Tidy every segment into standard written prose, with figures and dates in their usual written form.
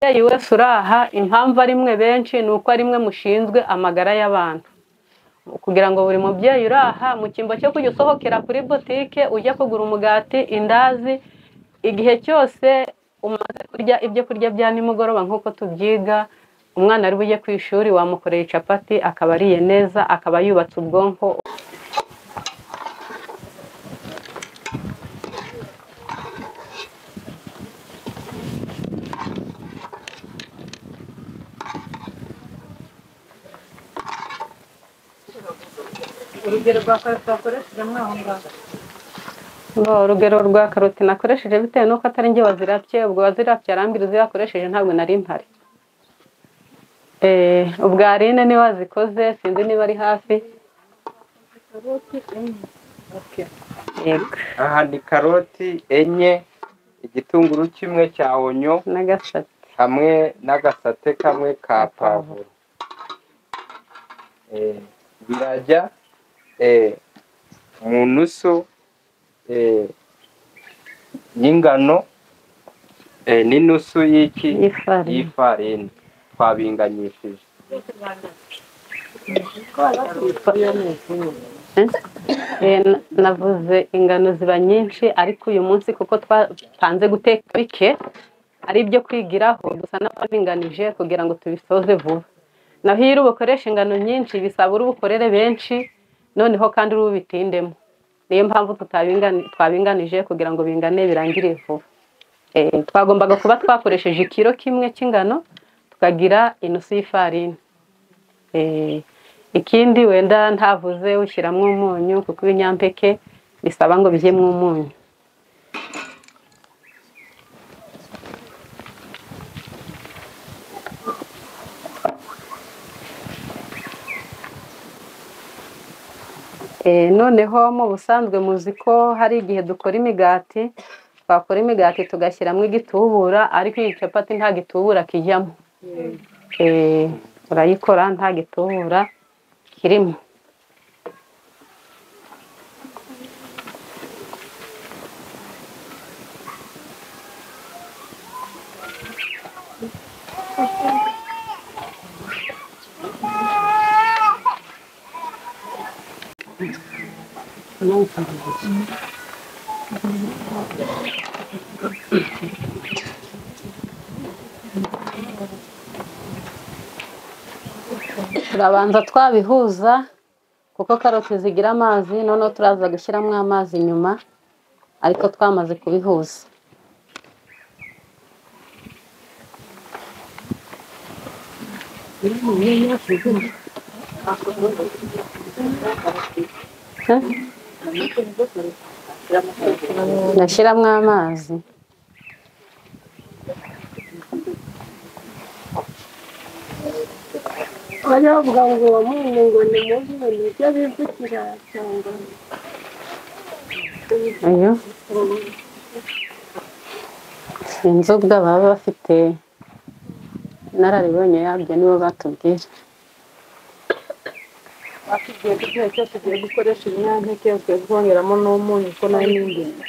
Umubyeyi wese uraha, impamvu ari mwe benshi ni uko ari mwe mushinzwe amagara y'abantu, kugira ngo buri mubyeyi uraha mu cyimbo cyo kujya usohokera kuri botike ujya kugura umugati, indazi, igihe cyose umaze kurya ibyo kurya bya nimugoroba nk'uko tubyiga, umwana ari bujye ku ishuri wamukoreye capati akaba ariye neza, akaba yubatse ubwonko. Urugero rwa karoti wakoresheje mwaho ngaho? Urugero rwa karoti nakoresheje bitewe n'uko atari njye wazirapye, ubwo wazirapye arambwira izo yakoresheje ntabwo nari mpari. Ubwo Aline niwe wazikoze, sinzi niba ari hafi. Aha ni karoti 4, igitunguru kimwe cya onyo n'agasate hamwe n'agasate kamwe ka pavuro. Birajya mu nusu y'ingano n'inusu y'iki y'ifarini twabinganyishije. Navuze ingano ziba nyinshi, ariko uyu munsi kuko twapanze guteka bike ari ibyo kwigiraho gusa n'ababinganije kugira ngo tubisoze vuba. Naho iyo ubukoresha ingano nyinshi bisaba urubukorere benshi, noneho kandi urubitindemo. Niyo mpamvu twabinganije kugira ngo bingane birangire vuba. Twagombaga kuba twakoresheje ikiro kimwe cy'ingano tukagira inusu y'ifarini. Ikindi wenda ntavuze ushyiramo umunyu kuko ibinyampeke bisaba ngo bijyemo umunyu. Noneho mu busanzwe muzi ko hari igihe dukora imigati, twakora imigati tugashyiramo igitubura, ariko iyi capati nta gitubura kijyamo. Urayikora nta gitubura kirimo. Turabanza twabihuza kuko karoti zigira amazi, noneho turaza gushyiramo amazi nyuma, ariko twamaze kubihuza. Ndashyiramo amazi. Bajya bavuga ngo uwo munyu ngo ni mubi, ni ibyo bivugira cyangwa uyu inzoga baba bafite inararibonye yabyo nibo batubwira. Batubwiye ko igihe cyose ugiye gukoresha ibinyampeke ukwiye kongeramo n'umunyu kuko nayo ni ingenzi.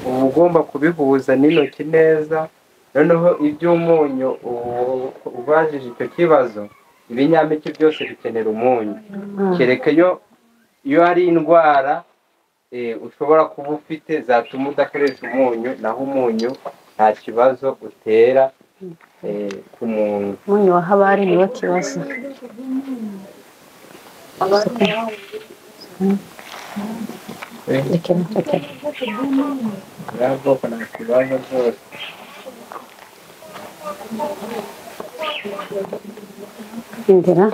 Uba ugomba kubihuza n'intoki neza. Noneho iby'umunyu ubajije icyo kibazo, ibinyampeke byose bikenera umunyu, kereka iyo hari indwara ushobora kuba ufite zatuma udakoresha umunyu, naho umunyu nta kibazo utera ku muntu. Umunyu wa habari niwo kibazo. Rekera rekera. Buriya bwoko nta kibazo rwose. Ingera.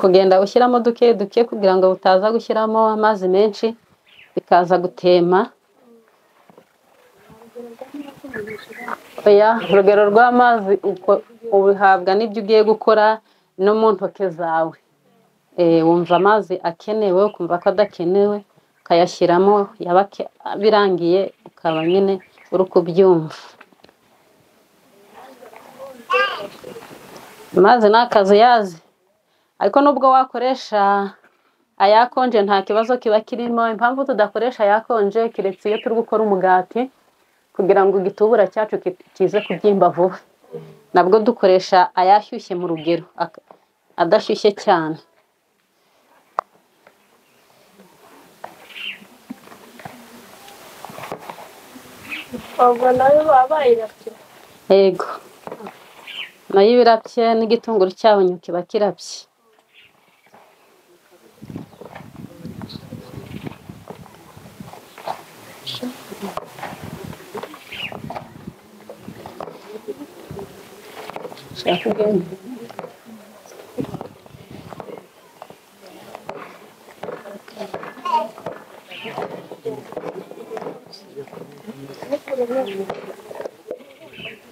Kugenda ushyiramo duke duke kugira ngo utaza gushyiramo amazi menshi bikaza gutema. Oya, urugero rw'amazi uko ubihabwa n'ibyo ugiye gukora no mu ntoke zawe. Wumva amazi akenewe, ukumva ko adakenewe, ukayashyiramo, yaba birangiye ukaba nyine uri kubyumva. Amazi ni akazuyazi, ariko nubwo wakoresha ayakonje nta kibazo kiba kirimo. Impamvu tudakoresha ayakonje keretse iyo turi gukora umugati kugira ngo igitubura cyacu kize kubyimba vuba, nabwo dukoresha ayashyushye mu rugero, adashyushye cyane. Ubwo nayo baba bayirapye? Yego, nayo iba irapye, n'igitunguru cyabonye kiba kirapye. Shaka ugende.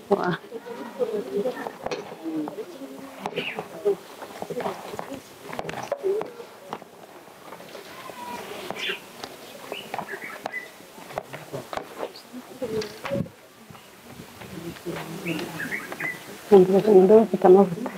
Wa. Indobo ifite amavuta.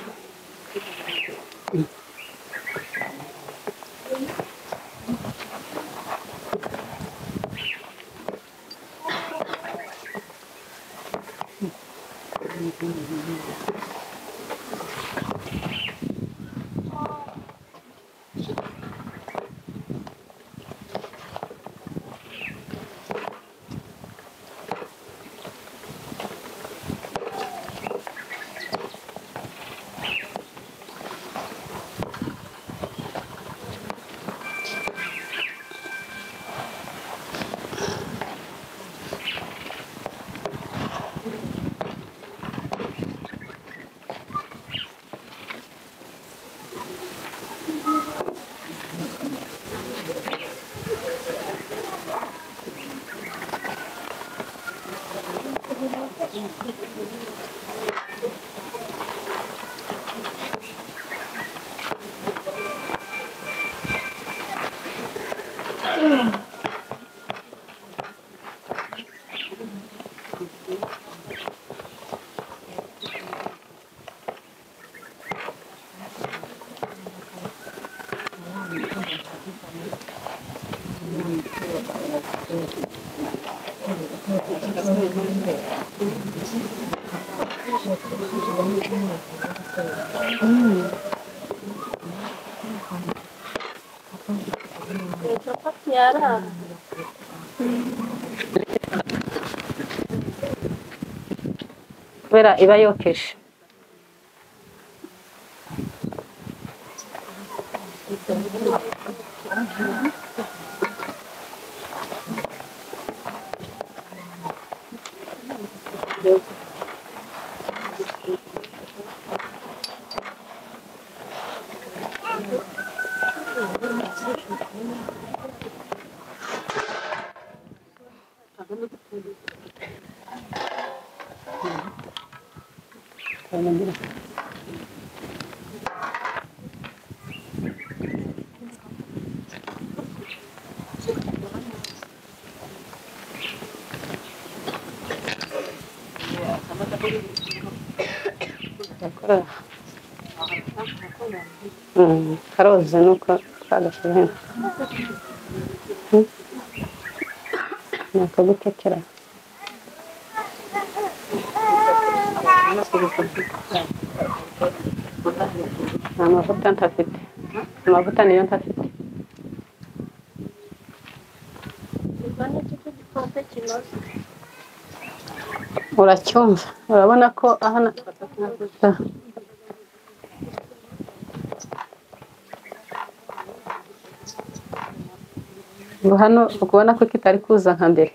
Capati yarara. Kubera iba yokeje. Karoze nuko twagashyize hano. Ni akagutekera. Nta mavuta ntafite. Amavuta niyo ntafite. Uracyumva? Urabona ko aha Ubu hano ukubona ko kitari kuza nka mbere.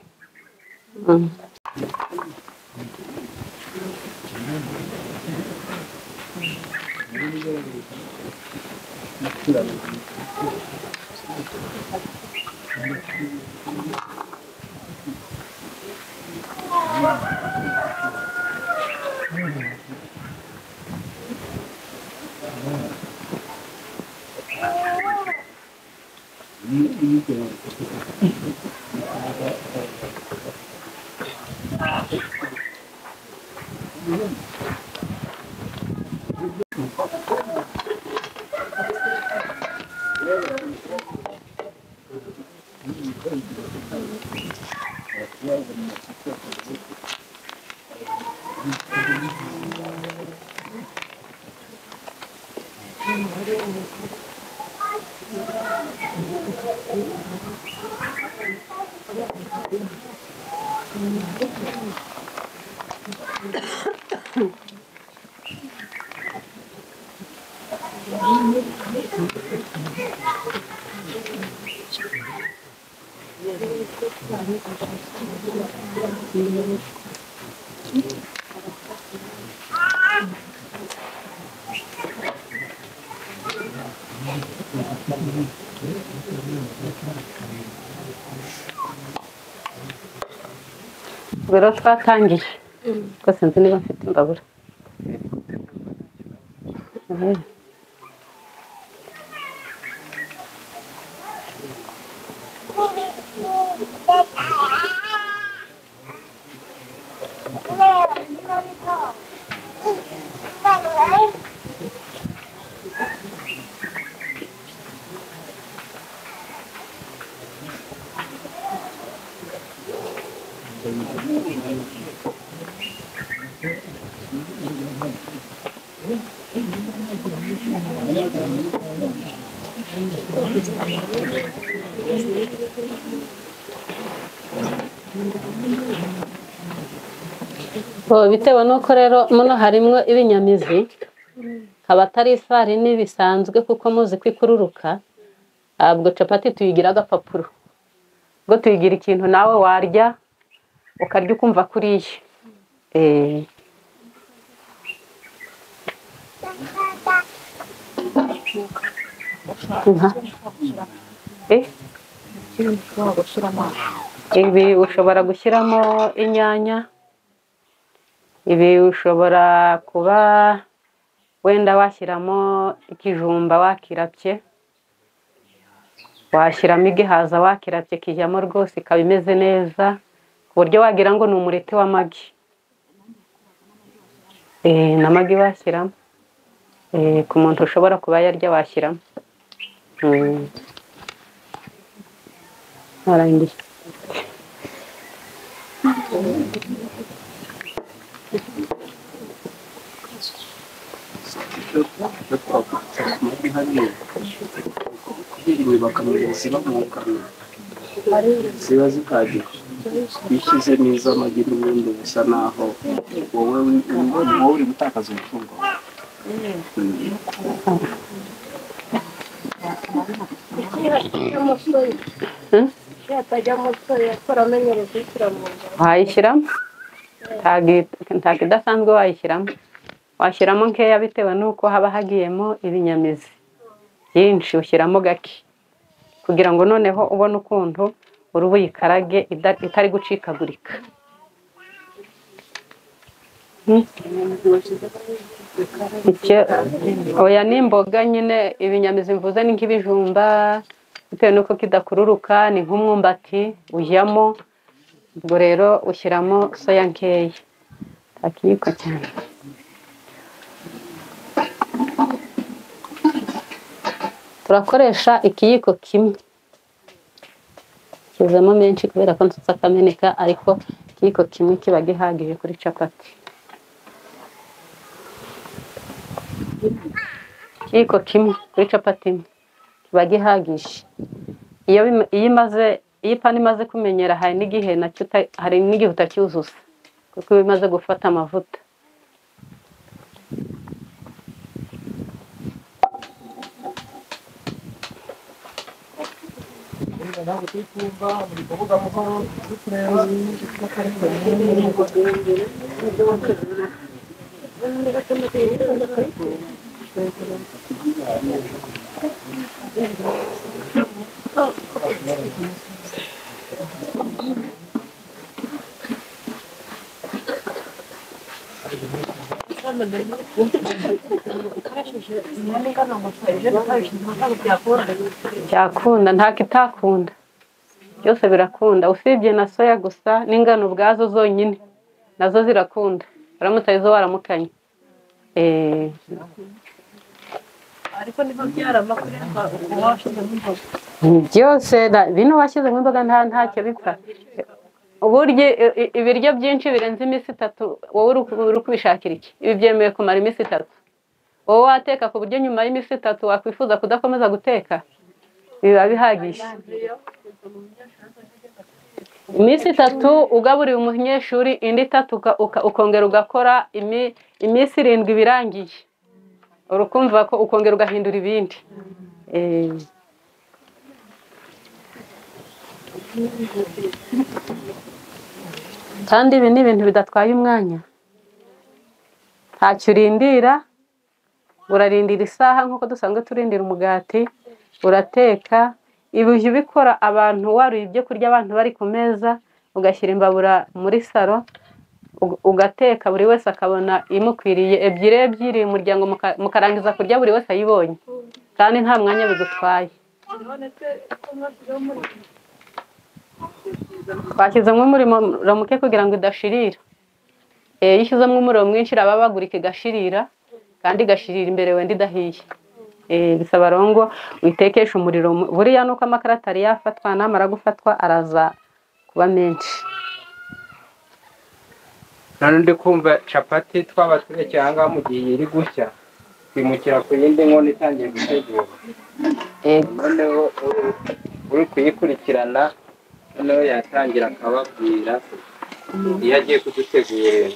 Rero twatangiye ko sinzi niba mfite imbabura. Bitewe n'uko rero muno harimo ibinyamizi, haba atari ifarini bisanzwe kuko muzi ko ikururuka, ubwo capati tuyigira agapapuro, ubwo tuyigira ikintu nawe warya ukarya ukumva kuriye. Ibi ushobora gushyiramo inyanya, ibi ushobora kuba wenda washyiramo ikijumba wakirapye, washyiramo igihaza wakirapye kijyamo rwose ikaba imeze neza ku buryo wagira ngo ni umureti w'amagi. N'amagi washyiramo, ku muntu ushobora kuba yarya washyiramo. Narangiye. Ziba zihagije bishyize neza amagi n'ubundi bisa naho wowe uri gutakaza umutungo wawe. Wayishyiramo ntabwo idasanzwe wayishyiramo, washyiramo nkeya bitewe n'uko haba hagiyemo ibinyamizi byinshi, ushyiramo gake kugira ngo noneho ubone ukuntu urubu yikarage itari gucikagurika. Oya ni imboga nyine, ibinyamizi mvuze ni nk'ibijumba bitewe n'uko kidakururuka, ni nk'umwumbati ujyamo, ubwo rero ushyiramo soya nkeya akiyiko cyane. Turakoresha ikiyiko kimwe, kizamo menshi kubera ko nsutse akameneka, ariko ikiyiko kimwe kiba gihagije kuri capati. Ikiyiko kimwe kuri capati imwe kiba gihagije. Iyo ipanu imaze kumenyera hari n'igihe nacyo hari n'igihe utacyuzuza kuko iba imaze gufata amavuta. Ntabwo turi kumva, muri kuvuga amahoro, turi kureba. Byakunda, nta kitakunda, byose birakunda usibye na soya gusa n'ingano ubwazo zonyine nazo zirakunda uramutse arizo waramukanye. Ariko niba byarama kureba uko washyizemo imboga Byose bino washyizemo imboga ntacyo bipfa. Uburyo ibiryo byinshi birenze iminsi 3 wowe uri kubishakira iki? Ibi byemewe kumara iminsi 3. Wowe wateka ku buryo nyuma y'iminsi 3 wakwifuza kudakomeza guteka, biba bihagije. Iminsi 3 ugaburiye umunyeshuri, indi 3 ukongera ugakora iminsi 7 birangiye, urukumva ko ukongera ugahindura ibindi. Kandi ibi ni ibintu bidatwaye umwanya, ntacyo urindira, urarindira isaha nk'uko dusanzwe turindira umugati, urateka. Ibi ujya ubikora abantu waruye ibyo kurya, abantu bari ku meza, ugashyira imbabura muri salo, ugateka, buri wese akabona imukwiriye, 2 2, umuryango mukarangiza kurya buri wese ayibonye, kandi nta mwanya bigutwaye. Twashyizemo umuriro muke kugira ngo idashirira. Iyo ushyizemo umuriro mwinshi irababagurika igashirira, kandi igashirira imbere wenda idahiye. Bisaba rero ngo witekeshe umuriro, buriya nuko amakara atari yafatwa, namara gufatwa araza kuba menshi. None ndi kumva capati twaba turekeye aha ngaha mu gihe iri gushya, twimukira ku yindi nkono itangiye gutegura. Noneho uri kuyikurikirana, noneho yatangira akababwira iyo agiye kudutegurira.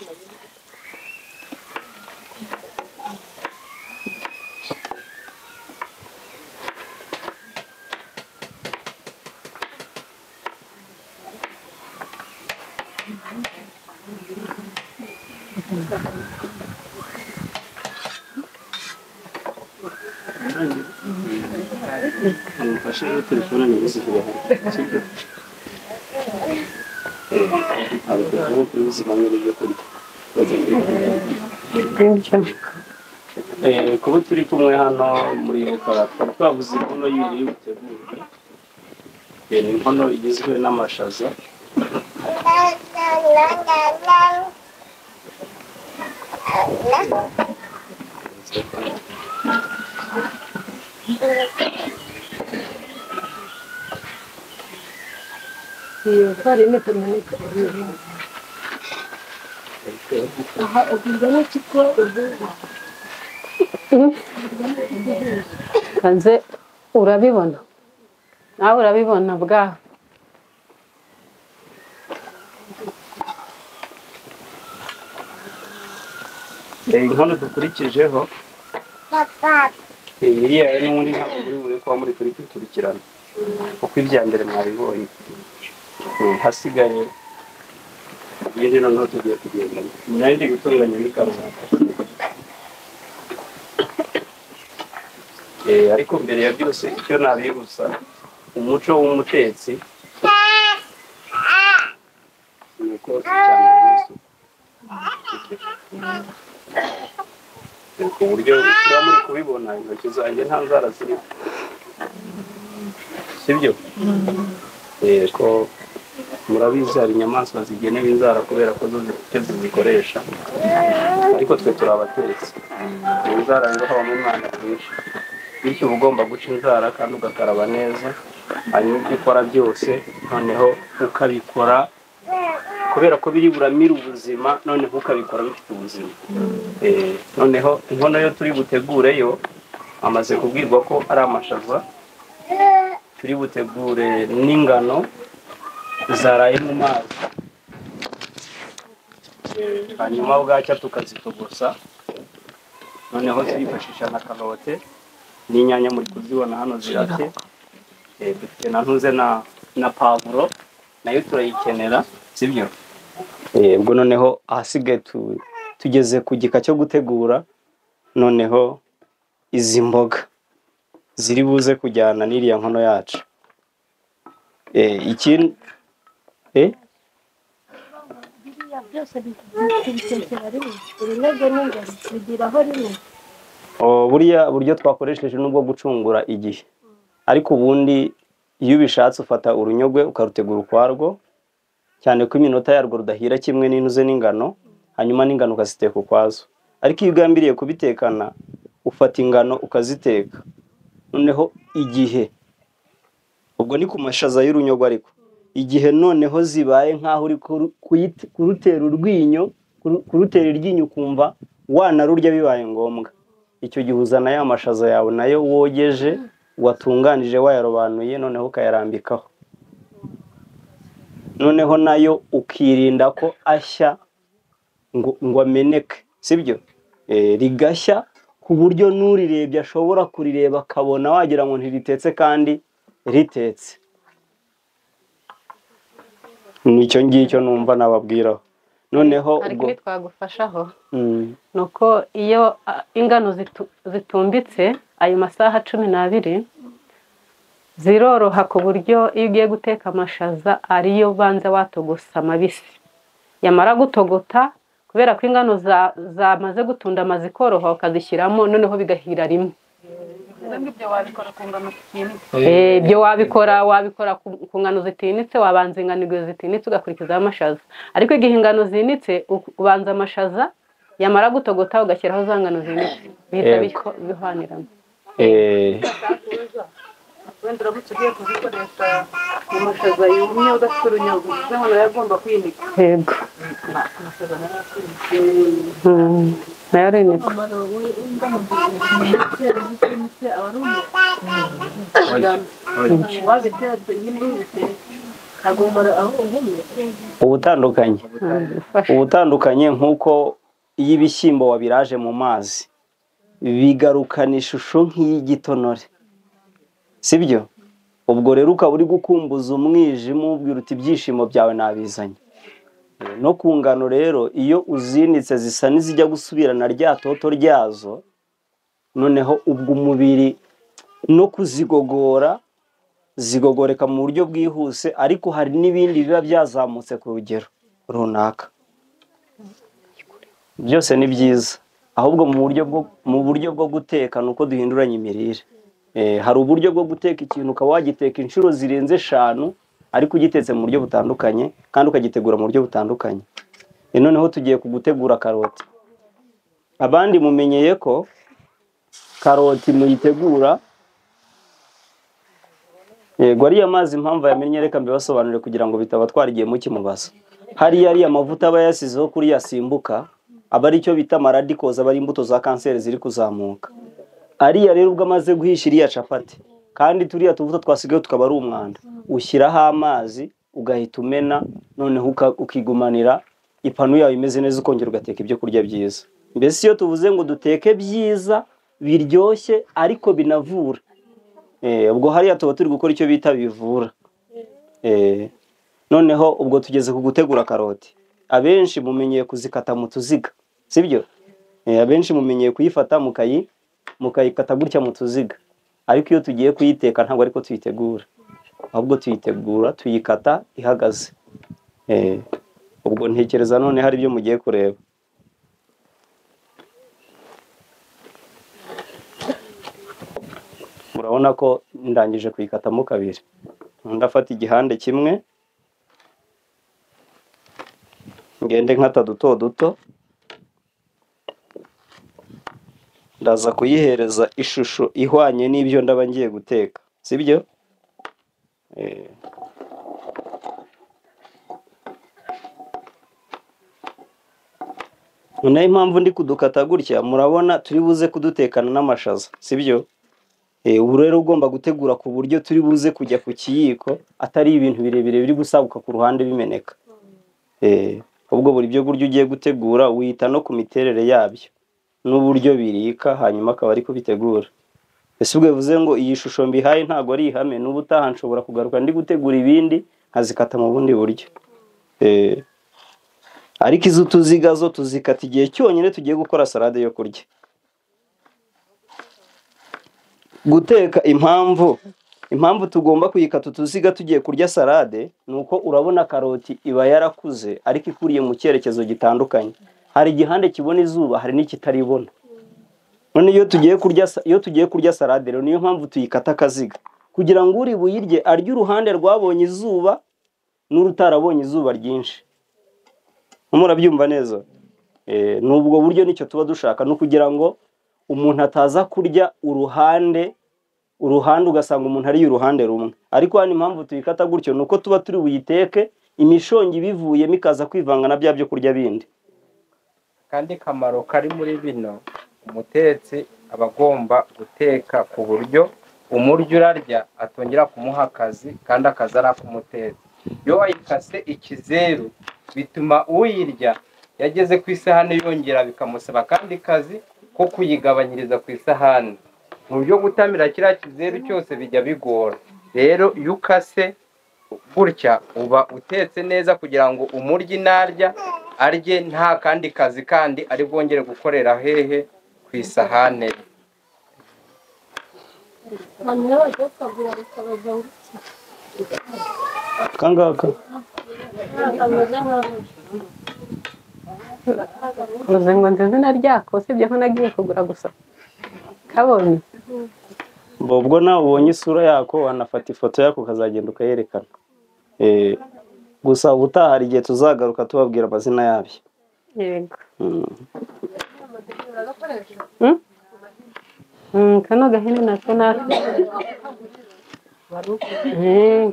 Mufashe iyo telefone ntibizigire sibyo? Ntabwo telefone tubizimamo ibyo kurya. Kuba turi kumwe hano muri twari twavuze inkono y'ibiri butegurwe. Ni inkono igizwe n'amashaza, Iyo farini tumanika. Aha ubwo kiko kanze urabibona, nawe urabibona bwawe. Inkono dukurikijeho iriya n'ubundi ntabwo muri buri kuba muri turi kwikurikirana kuko ibya mbere mwabibonye, hasigaye ibindi noneho tugiye kugendana. Nari ndi gutunganya n'ikaruvati, ariko mbere ya byose icyo nabibutsa, umuco w'umutetsi ni uko icya mbere ni isuku, ku buryo muba muri kubibona intoki zanjye nta nzara ziriho, sibyo? Ko murabizi hari inyamaswa zigenewe inzara kubera ko zo zifite zizikoresha, ariko twe turi abatetsi. Mu nzara rero habamo umwanda mwinshi, bityo uba ugomba guca inzara kandi ugakaraba neza, hanyuma ibyo ukora byose noneho ukabikora kubera ko biri buramira ubuzima, noneho ukabikora bifite ubuzima. Noneho inkono yo turi butegureyo amaze kubwirwa ko ari amashaza, turi butegure n'ingano zaraye mu mazi, hanyuma bwacya tukazitogosa. Noneho turifashisha na karote n'inyanya, muri kuzibona hano zirate. Dufite na ntuze na pavuro nayo turayikenera, sibyo? Ubwo noneho ahasigaye tugeze ku gika cyo gutegura noneho izi mboga ziri buze kujyana n'iriya nkono yacu. Ikindi byose tubitekera rimwe, urunyogwe n'ingano bigiraho rimwe. Buriya buryo twakoresheje nubwo gucungura igihe, ariko ubundi iyo ubishatse ufata urunyogwe ukarutegura ukwarwo, cyane ko iminota yarwo rudahira kimwe n'intuze n'ingano, hanyuma n'ingano ukaziteka ukwazo. Ariko iyo ugambiriye kubitekana ufata ingano ukaziteka, noneho igihe ubwo ni ku mashaza y'urunyogwe, ariko igihe noneho zibaye nkaho uri kurutera urwinyo, kurutera iryinyo ukumva wanarurya bibaye ngombwa, icyo gihe uzana ya mashaza yawe nayo wogeje watunganije wayarobanuye, noneho ukayarambikaho, noneho nayo ukirinda ko ashya ngo ameneke, sibyo? Rigashya ku buryo n'urirebye ashobora kurireba akabona wagira ngo ntiritetse kandi ritetse. Nicyo ngicyo numva nababwiraho. Noneho ubwo twagufashaho nuko iyo ingano zitumbitse ayo masaha 12 ziroroha ku buryo iyo ugiye guteka amashaza ariyo banza watogosa amabisi, yamara gutogota kubera ko ingano zamaze gutunda amazi koroha ukazishyiramo, noneho bigahira rimwe. Ibyo wabikora ku ngano zitinitse, wabanza ingano igihe zitinitse ugakurikizaho amashaza. Ariko igihe ingano zinitse ubanza amashaza, yamara gutogota ugashyiraho za ngano zinitse, bihita bihwanirana. Wenda uramutse ugiye kuzikoresha mu mashaza yumye udafite urunyogwe, nayo agomba kwinika. Yego, nayo arinikwa. Ubutandukanye nk'uko iyo ibishyimbo wabiraje mu mazi bigarukana ishusho nk'iy'igitonore, sibyo? Ubwo rero ukaba uri gukumbuza umwijima ubwira uti ibyishimo byawe nabizanye. No ku ngano rero iyo uzinitse zisa n'izijya gusubirana rya toto ryazo, noneho ubwo umubiri no kuzigogora zigogoreka mu buryo bwihuse, ariko hari n'ibindi biba byazamutse ku rugero runaka. Byose ni byiza, ahubwo mu buryo bwo guteka nuko duhinduranya imirire. Hari uburyo bwo guteka ikintu ukaba wagiteka inshuro zirenze 5 ariko ugitetse mu buryo butandukanye kandi ukagitegura mu buryo butandukanye. Noneho tugiye kugutegura karoti. Abandi mumenyeye ko karoti muyitegura, yego ariya mazi impamvu yamenye reka mbibasobanurire kugira ngo bitabatwara igihe mukimubaza. Hariya ariya mavuta aba yasizeho kuri yasimbuka aba ari cyo bita maradikoza, aba ari imbuto za kanseri ziri kuzamuka. Ariya rero ubwo amaze guhisha iriya capati kandi turiya tuvuta twasigaye tukaba ari umwanda, ushyiraho amazi ugahita umena, noneho ukigumanira ipanu yawe imeze neza, ukongera ugateka ibyo kurya byiza. Mbese iyo tuvuze ngo duteke byiza biryoshye ariko binavura, ubwo hariya tuba turi gukora icyo bita bivura. Noneho ubwo tugeze ku gutegura karoti. Abenshi mumenyeye kuzikata mu tuziga, sibyo? Abenshi mumenyeye kuyifata mukayikata gutya mu tuziga, ariko iyo tugiye kuyiteka ntabwo ariko tuyitegura, ahubwo tuyitegura tuyikata ihagaze. Ubwo ntekereza none hari ibyo mugiye kureba. Murabona ko ndangije kuyikatamo kabiri. Ndafata igihande kimwe ngende nkata duto duto, ndaza kuyihereza ishusho ihwanye n'ibyo ndaba ngiye guteka, sibyo? Noneho impamvu ndi kudukata gutya, murabona turi buze kudutekana n'amashaza, sibyo? Ubu rero ugomba gutegura ku buryo turi buze kujya ku kiyiko atari ibintu birebire biri gusaguka ku ruhande bimeneka. Ubwo buri byo kurya ugiye gutegura wita no ku miterere yabyo n'uburyo birika, hanyuma akaba ari kubitegura. Ese ubwo bivuze ngo iyi shusho mbihaye ntabwo ari ihame, n'ubutaha nshobora kugaruka ndi gutegura ibindi nkazikata mu bundi buryo. Ariko iz'utuziga zo tuzikata igihe cyonyine tugiye gukora salade yo kurya. Guteka, impamvu tugomba kuyikata utuziga tugiye kurya salade ni uko urabona karoti iba yarakuze ariko ikuriye mu cyerekezo gitandukanye. Hari igihande kibona izuba, hari n'ikitaribona. None iyo tugiye kurya salade rero niyo mpamvu tuyikata akaziga, kugira ngo uri buyirye arye uruhande rwabonye izuba n'urutarabonye izuba ryinshi. Murabyumva neza? N'ubwo buryo nicyo tuba dushaka, no kugira ngo umuntu ataza kurya uruhande ugasanga umuntu ari uruhande rumwe. Ariko hano impamvu tuyikata gutyo nuko tuba turi buyiteke imishongi ibivuyemo ikaza kwivanga na bya byo kurya bindi. Kandi kamaro kari muri bino, umutetsi aba agomba guteka ku buryo umuryo urarya atongera kumuha akazi, kandi akazi ari ak'umutetsi. Iyo wayikase ikizeru bituma uyirya yageze ku isahani yongera bikamusaba kandi kazi ko kuyigabanyiriza ku isahani. Mu buryo gutamira kiriya kizeru cyose bijya bigora. Rero iyo ukase gutya uba utetse neza kugira ngo umuryi narya arye nta kandi kazi kandi ari bwongere gukorera hehe ku isahane. Kangaka uze ngo nzi izina ryako, usibye ko nagiye kugura gusa kabonye. Ubwo nawe ubonye isura yako wanafata ifoto yako ukazagenda ukayerekana. Gusa ubutaha hari igihe tuzagaruka tubabwira amazina yabyo. Yego. Kano gahene nako nako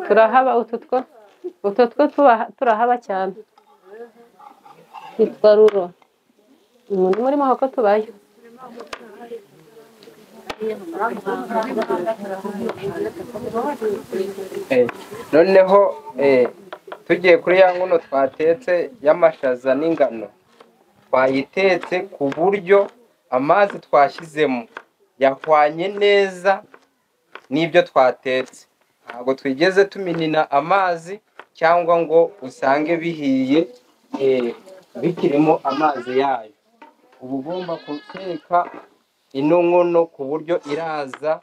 turahaba, utu two turahaba cyane. Hitwa ruro. Umuntu muri mahoko tubayo. Noneho tugiye kuri ya nkono twatetse y'amashaza n'ingano, twayitetse ku buryo amazi twashyizemo yahwanye neza n'ibyo twatetse. Ntabwo twigeze tuminina amazi cyangwa ngo usange bihiye bikirimo amazi yayo. Uba ugomba guteka ino nkono ku buryo iraza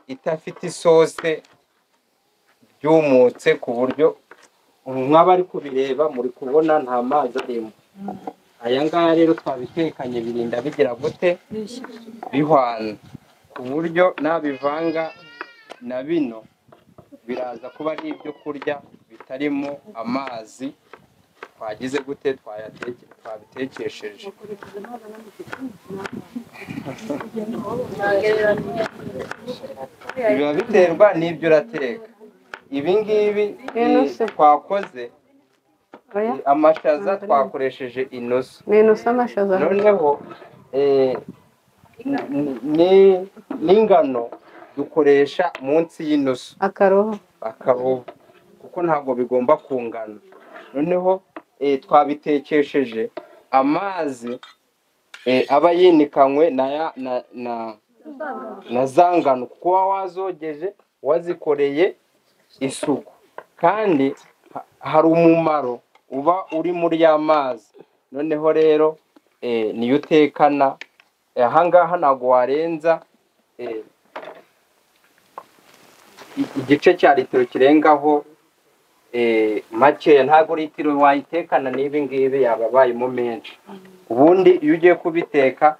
idafite isose byumutse, ku buryo mwaba ari kubireba muri kubona nta mazi arimo. Aya ngaya rero twabitekanye birinda bigira gute bihwana, ku buryo nabivanga na bino biraza kuba ari ibyo kurya bitarimo amazi twagize gute twabitekesheje. Biba biterwa n'ibyo urateka. Ibi ngibi twakoze amashaza twakoresheje inusu. Ni inusu amashaza. Noneho n'ingano dukoresha munsi y'inusu. Akarobo. Kuko ntabwo bigomba kungana. Noneho twabitekesheje amazi aba yinikanywe na za ngano, kuko wazogeje wazikoreye isuku, kandi hari umumaro uba uri muri ya mazi. Noneho rero niyo utekana ahangaha ntabwo warenza igice cya litiro kirengaho makeya. Ntabwo litiro wayitekana n'ibi ngibi yababayemo menshi. Ubundi iyo ugiye kubiteka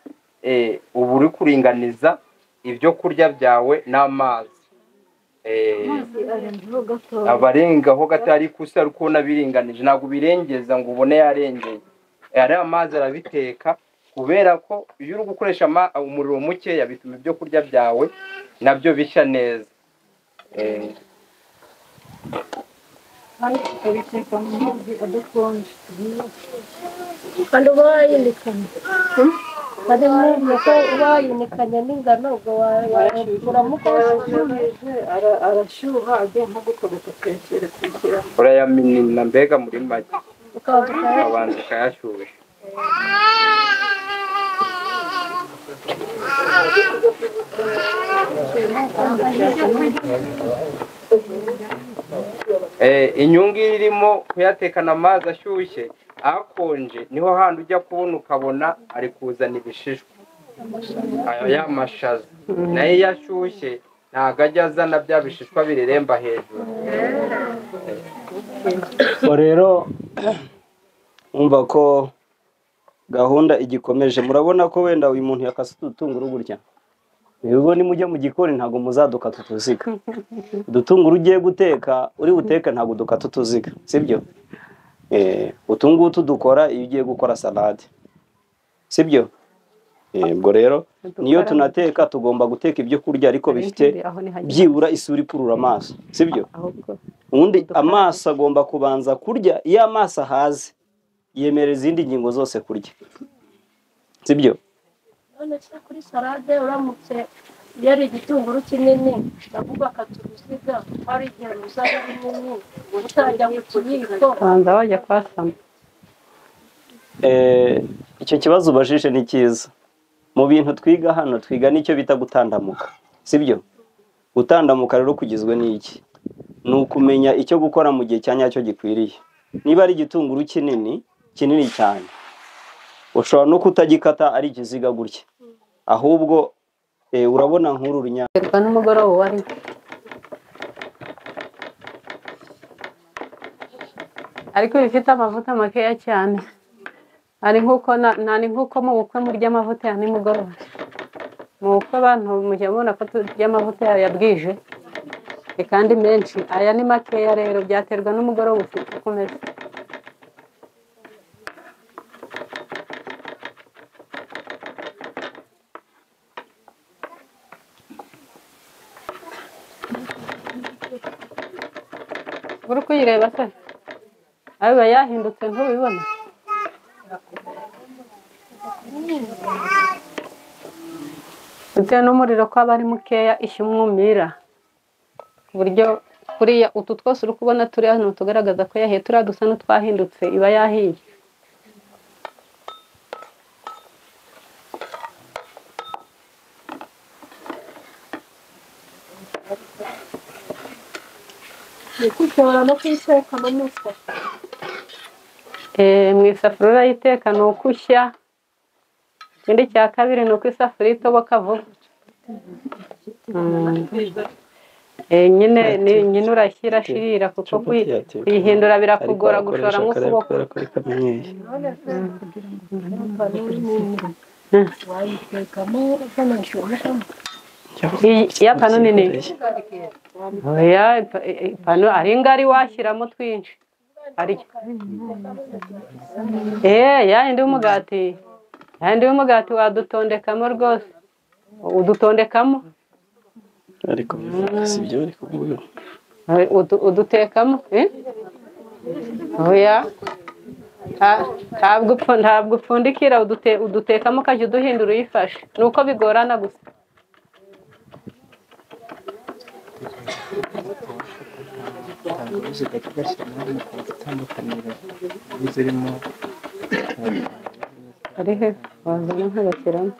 uba uri kuringaniza ibyo kurya byawe n'amazi. Abarengaho gato ariko usa ari kubona biringanije, ntabwo ubirengeza ngo ubone yarengeye. Ariya mazi arabiteka, kubera ko iyo uri gukoresha umuriro mukeya bituma ibyo kurya byawe nabyo bishya neza. Tukabiteka mu mazi adakonje. Kandi uba wayinikanye. Kandi nk'uko uba wayinikanye n'ingano, ubwo uramuka arashyuha agiye nko gukobeka tekere kwishyira. Urayaminina mbega muri make. Ukabanza ukayashyushya. Inyungu irimo kuyatekana amazi ashyushye akonje niho handi ujya kubona ukabona ari kuzana ibishishwa ayo y'amashaza, nayo iyo ashyushye ntabwo ajya azana bya bishishwa bireremba hejuru. Rero umva ko gahunda igikomeje, murabona ko wenda uyu muntu yakase udutunguru gutya, ubwo nimujya mu gikoni ntabwo muzadukata utuziga. Udutunguru ugiye guteka uri buteke ntabwo udukata utuziga, sibyo? Utu ngutu dukora iyo ugiye gukora salade, sibyo? Ubwo rero niyo tunateka tugomba guteka ibyo kurya ariko bifite byibura isura ikurura amaso, sibyo? Ubundi amaso agomba kubanza kurya, iyo amaso ahaze yemerera izindi ngingo zose kurya, sibyo? None se kuri salade uramutse yari igitunguru kinini ndavuga akaturuziga hari igihe ruza ari runini utajya mu kiyiko banza wajya kwasama. Icyo kibazo ubajije ni cyiza. Mu bintu twiga hano twiga nicyo bita gutandamuka, sibyo? Gutandamuka rero kugizwe n'iki? Ni ukumenya icyo gukora mu gihe cya nyacyo gikwiriye. Niba ari igitunguru kinini kinini cyane ushobora no kutagikata ari ikiziga gutya, ahubwo urabona nk'uru runyanya n'umugoroba wari ariko bifite amavuta makeya cyane, ari nkuko nani nkuko mu bukwe murya amavuta ya nimugoroba. Mu bukwe abantu mujya mubona ko turya amavuta ya bwije kandi menshi, aya ni makeya rero byaterwa n'umugoroba ufite uko umeze. Uri kuyireba se ayo yahindutse ntubibona? Bitewe n'umuriro ko aba ari mukeya ishya umwumira, ku buryo kuriya utu twose uri kubona turi hano tugaragaza ko yahiye, turiya dusa n'utwahindutse iba yahiye. Ushobora no kuyiteka no mu isafuriya. Mu isafuriya urayiteka ni uko ushya. Ikindi cya kabiri ni uko isafuriya itoboka vuba. Nyine urashyira shirira kuko kuyihindura birakugora gushoramo ukuboko. Ya pano nini? Oya, ipano ari ngari washyiramo twinshi. Ya indi y'umugati. Ya indi y'umugati wadutondekamo rwose. Udutondekamo. Ariko sibyo bari kuvuga. Udutekamo, Oya. Ntabwo upfundikira, udutekamo ukajya uduhindura uyifashe. Nuko bigorana gusa. Ari he wazana nkagashyiramo.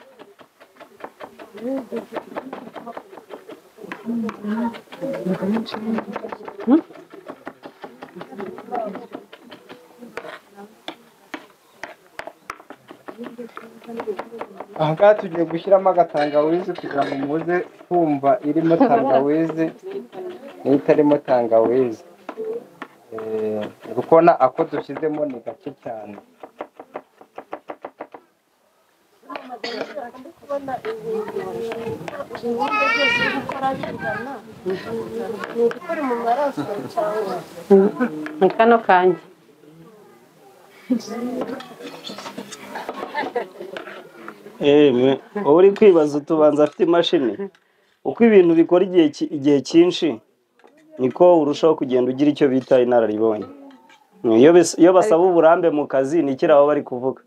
Aha ngaha tugiye gushyiramo agatangawizi kugira ngo muze kumva irimo tangawizi n'itarimo tangawizi. Urukona ako dushyizemo ni gake cyane. Ni kano kanjye. Wowe uri kwibaza utubanza afite imashini. Uko ibintu bikora igihe cyinshi niko urushaho kugenda ugira icyo bita inararibonye. Iyo basaba uburambe mu kazi ni kira baba bari kuvuga.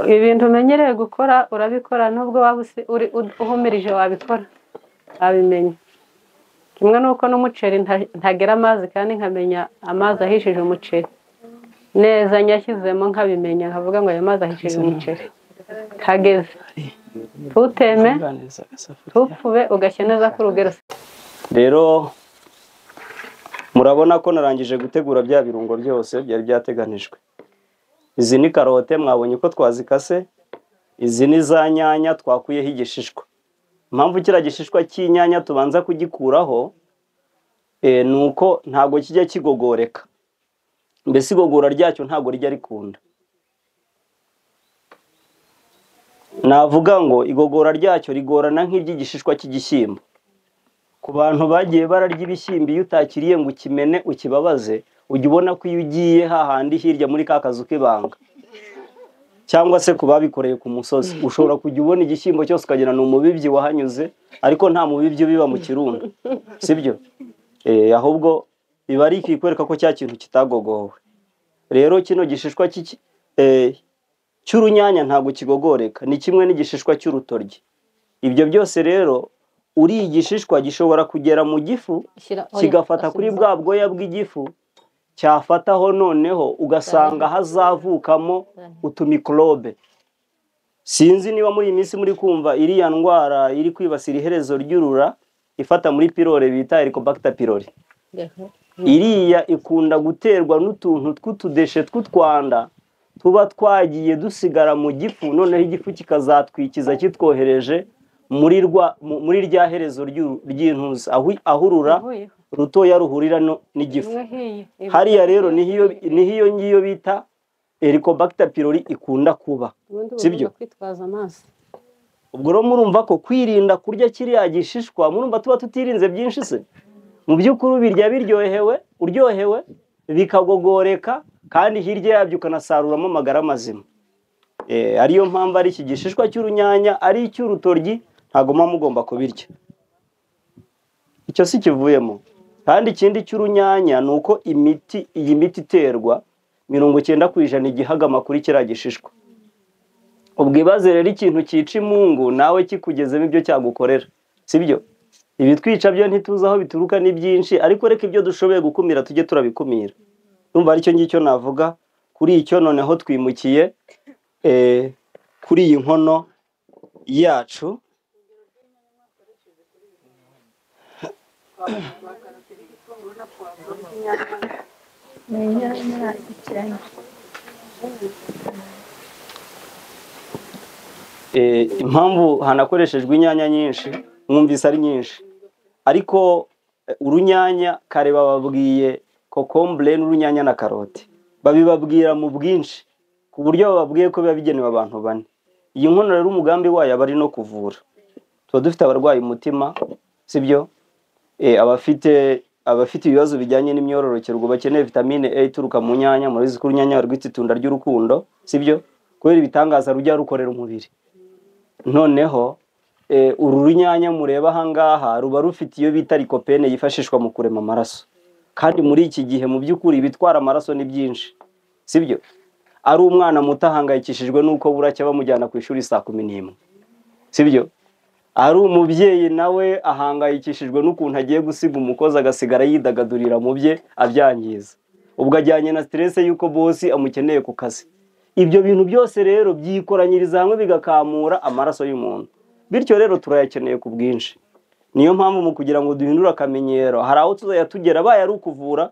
Ibintu umenyereye gukora urabikora nubwo waba uhumirije wabikora wabimenya. Kimwe nuko n'umuceri ntagera amazi kandi nkamenya amazi ahishije umuceri. Neza nyashyizemo nkabimenya nkavuga ngo ayo mazi ahishije umuceri. Kageze. Tuteme, tupfube ugashya neza ku rugero. Rero murabona ko narangije gutegura bya birungo byose byari byateganijwe. Izi ni karote mwabonye ko twazikase, izi ni za nyanya twakuyeho igishishwa. Impamvu kira gishishwa cy'inyanya tubanza kugikuraho nuko ntago kijya kigogoreka. Mbese igogora ryacyo ntago rijya rikunda. Navuga ngo igogora ryacyo rigorana nk'iry'igishishwa cy'igishyimbo. Ku bantu bagiye bararya ibishyimbo iyo utakiriye ngo ukimene ukibabaze, ujya ubona ko iyo ugiye hahandi hirya muri ka kazu k'ibanga cyangwa se ku babikoreye ku musozi, ushobora kujya ubona igishyimbo cyose ukagira ni umubibyi wahanyuze, ariko nta mubibyi biba mu kirundo, sibyo? Ahubwo biba ari ikikwereka ko cya kintu kitagogowe. Rero kino gishishwa cy'urunyanya ntabwo kigogoreka, ni kimwe n'igishishwa cy'urutoryi. Ibyo byose rero uri igishishwa gishobora kugera mu gifu kigafata kuri bwa bwoya bw'igifu, cyafataho noneho ugasanga hazavukamo utumikrobe. Sinzi niba muri iyi minsi muri kumva iriya ndwara iri kwibasira iherezo ry'urura ifata muri pylori bita Helicobacter pylori. Iriya ikunda guterwa n'utuntu tw'utudeshe tw'utwanda tuba twagiye dusigara mu gifu, noneho igifu kikazatwikiza kitwohereje muri rya herezo ry'intuza ahurura rutoya ruhurira n'igifu. Hariya rero nihiyo ngiyo bita Helicobacter pylori ikunda kuba, sibyo? Ubwo rero murumva ko kwirinda kurya kiriya gishishwa, murumva tuba tutirinze byinshi se. Mu by'ukuri birya biryohewe, uryohewe bikagogoreka, kandi hirya yabyo ukanasaruramo amagara mazima. Ariyo mpamvu ari iki gishishwa cy'urunyanya ari icy'urutoryi ntago mugomba kubirya. Icyo si kivuyemo. Kandi ikindi cy'urunyanya nuko imiti, iyi miti iterwa 90% igihagama kuri kiriya gishishwa. Ubwo ibaze rero ikintu cyica imungu nawe kikugezemo ibyo cyagukorera, sibyo? Ibitwica byo ntituzi aho bituruka ni byinshi, ariko reka ibyo dushoboye gukumira tujye turabikumira. Ndumva aricyo ngicyo navuga kuri icyo. Noneho twimukiye kuri iyi nkono yacu. Impamvu hanakoreshejwe inyanya nyinshi, mwumvise ari nyinshi, ariko urunyanya kare bababwiye kokombure n'urunyanya na karoti babibabwira mu bwinshi ku buryo bababwiye ko biba bigenewe abantu bane. Iyi nkono rero umugambi wayo aba ari no kuvura. Tuba dufite abarwayi umutima, sibyo? Abafite ibibazo bijyanye n'imyororokere ubwo bakeneye vitamine A ituruka mu nyanya. Murabizi ko urunyanya rwitwa itunda ry'urukundo, sibyo? Kubera ibitangaza rujya rukorera umubiri. Noneho uru runyanya mureba aha ngaha ruba rufite iyo bita lycopene yifashishwa mu kurema amaraso. Kandi muri iki gihe mu by'ukuri ibitwara amaraso ni byinshi, sibyo? Ari umwana muto ahangayikishijwe nuko buracya bamujyana ku ishuri saa 11, sibyo? Ari umubyeyi nawe ahangayikishijwe n'ukuntu agiye gusiga umukozi agasigara yidagadurira mu bye abyangiza, ubwo ajyanye na stress y'uko bosi amukeneye ku kazi. Ibyo bintu byose rero byikoranyiriza hamwe bigakamura amaraso y'umuntu, bityo rero turayakeneye ku bwinshi. Niyo mpamvu mu kugira ngo duhindure akamenyero, hari aho tuzajya tugera baye ari ukuvura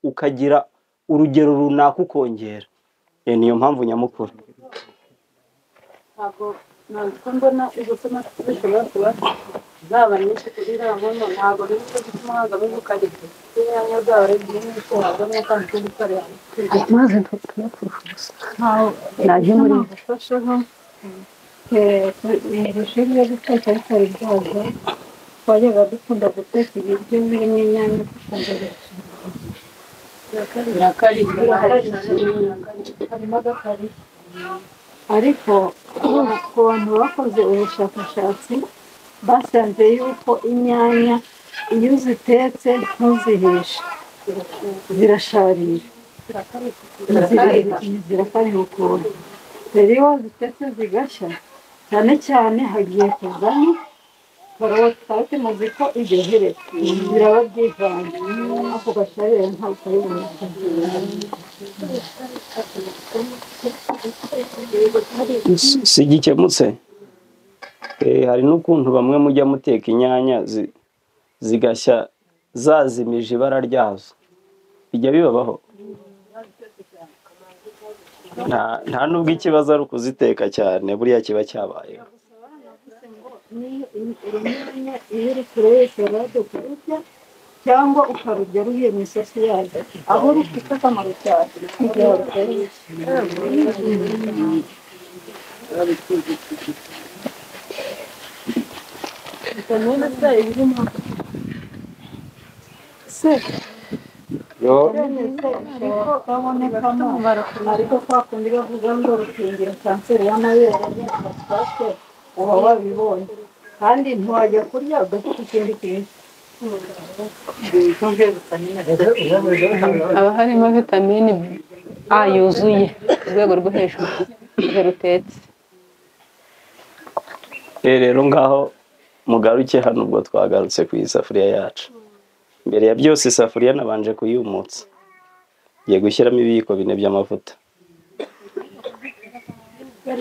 ukagira urugero runaka ukongera. Niyo mpamvu nyamukuru. Ntabwo mbona izo tomati zishobora kuba zaba nyinshi kuri iriya nkono, ntabwo biri gutuma hazamo ubukarike. Inyanya zaba ari byinshi, hazamo akantu ko gukarira. Amazi ntuyapfusha ubusa. Naje muri gufashaho iri shuri ryo guteka bitari byaza, twajyaga dukunda guteka ibiryo birimo inyanya tukumva harimo agakari. Ariko ku bantu bakoze ubushakashatsi basanze yuko inyanya iyo uzitetse ntuzihishe zirasharira, zirakariha ukuntu. Rero iyo wazitetse zigashya, cyane cyane hagiye kuzamo Karoti muzi ko iryohereza biraba byivanze ako gasharire ntabwo kari bumeze. Si gikemutse. Hari n'ukuntu bamwe mujya muteka inyanya zigashya zazimije ibara ryazo, bijya bibabaho. Nta nubwo ikibazo ari ukuziteka cyane, buriya kiba cyabayeho. Urunyanya iyo uri kureye salade ukarurya cyangwa ukarurya ruhiye mu isosi yayo, aho rufite akamaro cyane igihe waruteye. Vitamine C irimo Se Yo, kabonekamo ariko kwa kundi bavuga ngo rukingira kanseri y'amabere prostate uba wabibonye kandi ntiwajya kurya udafite ikindi kintu. Haba harimo vitamine A yuzuye ku rwego rwo hejuru igihe rutetse. Rero ngaho mugaruke hano, ubwo twagarutse ku isafuriya yacu. Mbere ya byose isafuriya nabanje kuyumutsa, ngiye gushyiramo ibiyiko 4 by'amavuta.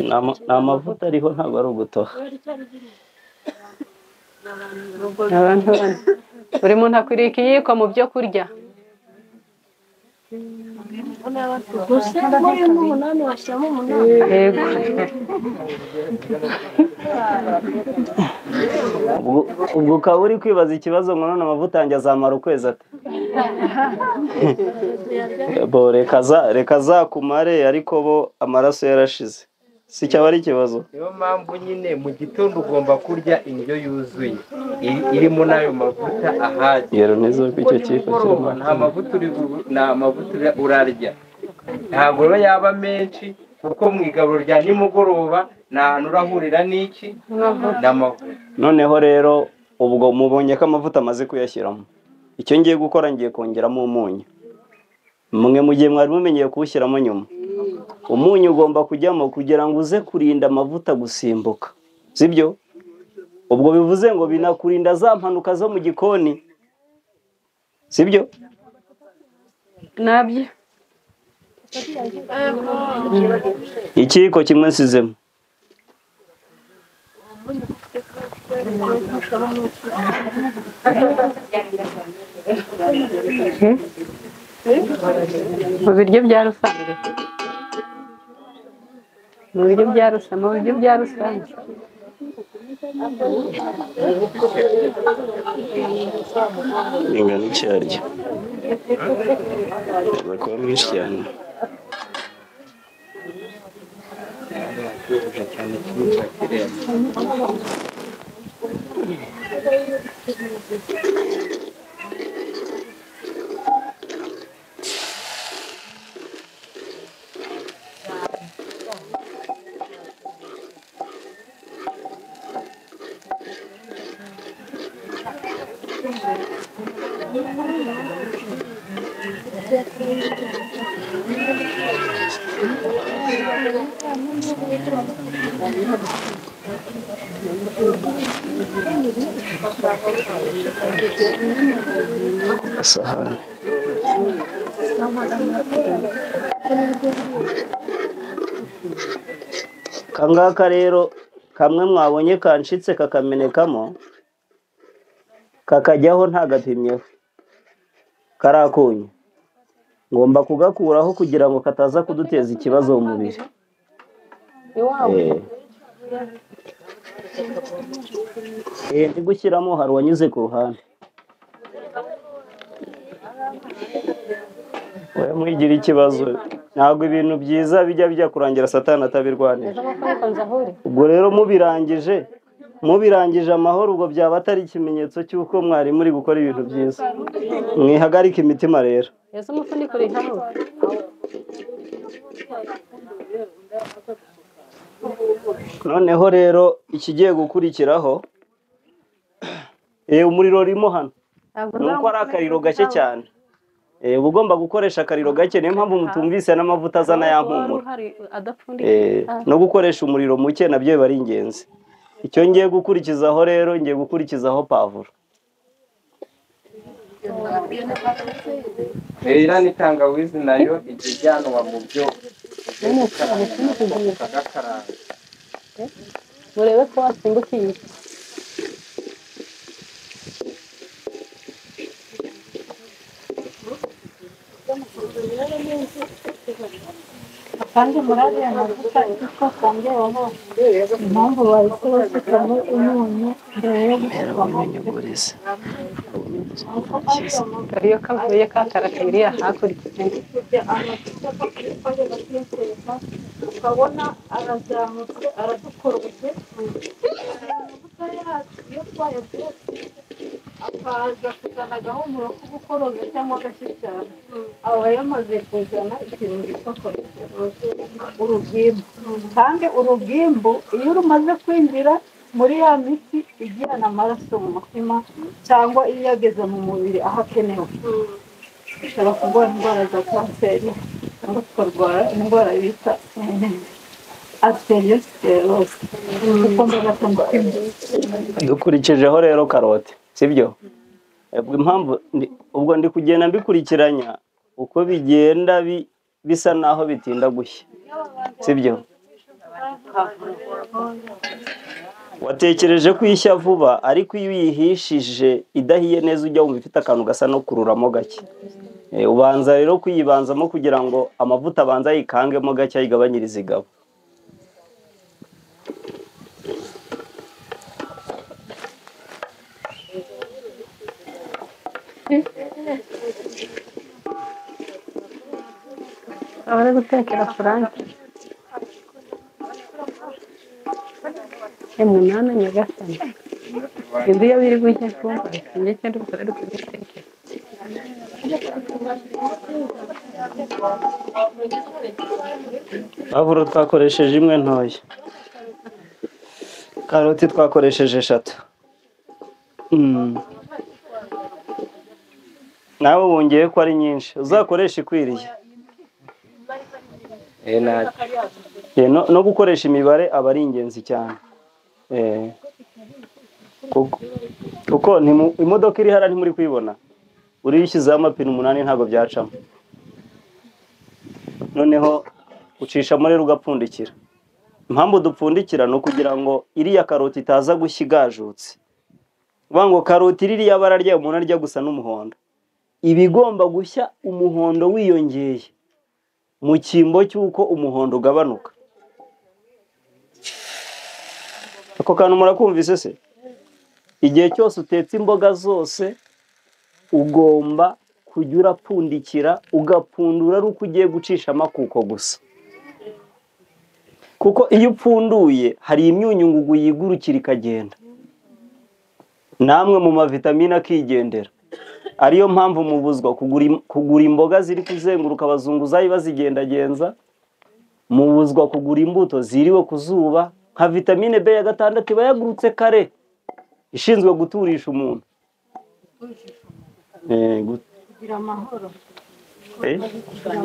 Ni amavuta ariho, ntabwo ari ugutoha. Abantu bane buri muntu akwiriye ikiyiko mu byo kurya. Gusa muri n'umunani washyiramo umunani. Yego. Ubwo ukaba uri kwibaza ikibazo ngo none amavuta yanjye azamara ukwezi ate? Bo reka azakumare, ariko bo amaraso yarashize, si cyaba ari ikibazo. Niyo mpamvu nyine mu gitondo ugomba kurya indyo yuzuye irimo n'ayo mavuta ahagije. Yero neza ko Kuko icyo kiyiko nimugoroba kirimo. nta mavuta uri nta mavuta urarya, ntabwo rero yaba menshi, kuko mu igaburo rya nimugoroba nta hantu urahurira n'iki n'amavuta. Noneho rero ubwo mubonye ko amavuta amaze kuyashyiramo, icyo ngiye gukora ngiye kongeramo umunyu. Mwe mu gihe mwari mumenyeye kuwushyiramo nyuma, umunyu ugomba kujyamo kugira ngo uze kurinda amavuta gusimbuka, sibyo? Ubwo bivuze ngo binakurinda za mpanuka zo mu gikoni, sibyo? Nabyo Ikiyiko kimwe nsizemo. Mu biryo bya rusange, mu biryo bya rusange, mu biryo bya rusange. Ingano icyaryo iraza kuba mwinshi cyane. Cyane kimwe kirenze. Isahani. Kangaka rero kamwe mwabonye kanshitse kakamenekamo kakajyaho ntagapimyeho, karakunye ngomba kugakuraho kugira ngo kataza kuduteza ikibazo mu mubiri. Ndi gushyiramo hari uwanyuze ku ruhande. Oya mwigira ikibazo, ntabwo ibintu byiza bijya kurangira satani atabirwanije. Ubwo rero mubirangije amahoro, ubwo byaba atari ikimenyetso cy'uko mwari muri gukora ibintu byiza. Mwihagarike imitima rero. Noneho rero ikigiye gukurikiraho, umuriro urimo hano nuko ari akariro gake cyane. Uba ugomba gukoresha akariro gake, niyo mpamvu mutumvise n'amavuta azana ya mpumuro. No gukoresha umuriro muke nabyo biba ari ingenzi. Icyo ngiye gukurikizaho rero, ngiye gukurikizaho pavuro. Iriya ni tangawizi nayo ijya ijyanwa mu byo ugiye gukaranga ukagakaranga. Murebe ko wasimbukiye. Kandi muri ariya mavuta icyo twongeraho, impamvu bahise basukamo umunyu mbere yo gusukamo Iyo kavuye kakarakiriya hakurya. Amavuta twajyaga tuyateka ukabona arazamutse aradukorobye. Amavuta yacu iyo twayatetse akaza kuzana agahumuro ko gukoroga cyangwa agashya cyane, aba yamaze kuzana ikintu cyitwa cholesterol, urugimbu. Kandi urugimbu iyo rumaze kwinjira muri ya mitsi ijyana amaraso mu mutima cyangwa iyo yageze mu mubiri aho akenewe, dushobora kurwara indwara za kanseri cyangwa tukarwara indwara bita arteriosclerose, gukomeza k'umutima. Dukurikijeho rero karoti, sibyo? Ubwo impamvu ubwo ndi kugenda mbikurikiranya uko bigenda bisa naho bitinda gushya, sibyo? Watekereje ko ishya vuba, ariko iyo uyihishije idahiye neza ujya wumva ifite akantu gasa no kururamo gake. Ubanza rero kuyibanzamo kugira ngo amavuta abanza ayikangemo gake ayigabanyirize igabo. Abari gutekera Frank. Emwe mwana nyagasani. Inzu iyo biri gushya kumva sinjye cyenda ubukora ari kubitekera. Pavuro twakoresheje imwe ntoya, karoti twakoresheje 3. Nawe wongeye ko ari nyinshi, uzakoresha ikwiriye. No gukoresha imibare aba ari ingenzi cyane. Kuko imodoka iri hara ntimuri kuyibona, urishyizeho amapine 8 ntabwo byacamo. Noneho ucishamo rero ugapfundikira. Impamvu dupfundikira ni ukugira ngo iriya karoti itaza gushya igajutse. Uvuga ngo karoti ririya bara ryayo umuntu arya gusa n'umuhondo, iba igomba gushya umuhondo wiyongeye mu cyimbo cy'uko umuhondo ugabanuka. Ako kantu murakumvise se? Igihe cyose utetse imboga zose ugomba kujya urapfundikira, ugapfundura ari uko ugiye gucisha amakuko gusa. Kuko iyo upfunduye hari imyunyungugu yigurukira ikagenda, namwe mu mavitamine akigendera. Ariyo mpamvu mubuzwa kugura imboga ziri kuzenguruka abazunguzayi bazigendagenza, mubuzwa kugura imbuto ziriwe ku zuba, nka vitamine B ya 6 iba yagurutse kare, ishinzwe guturisha umuntu.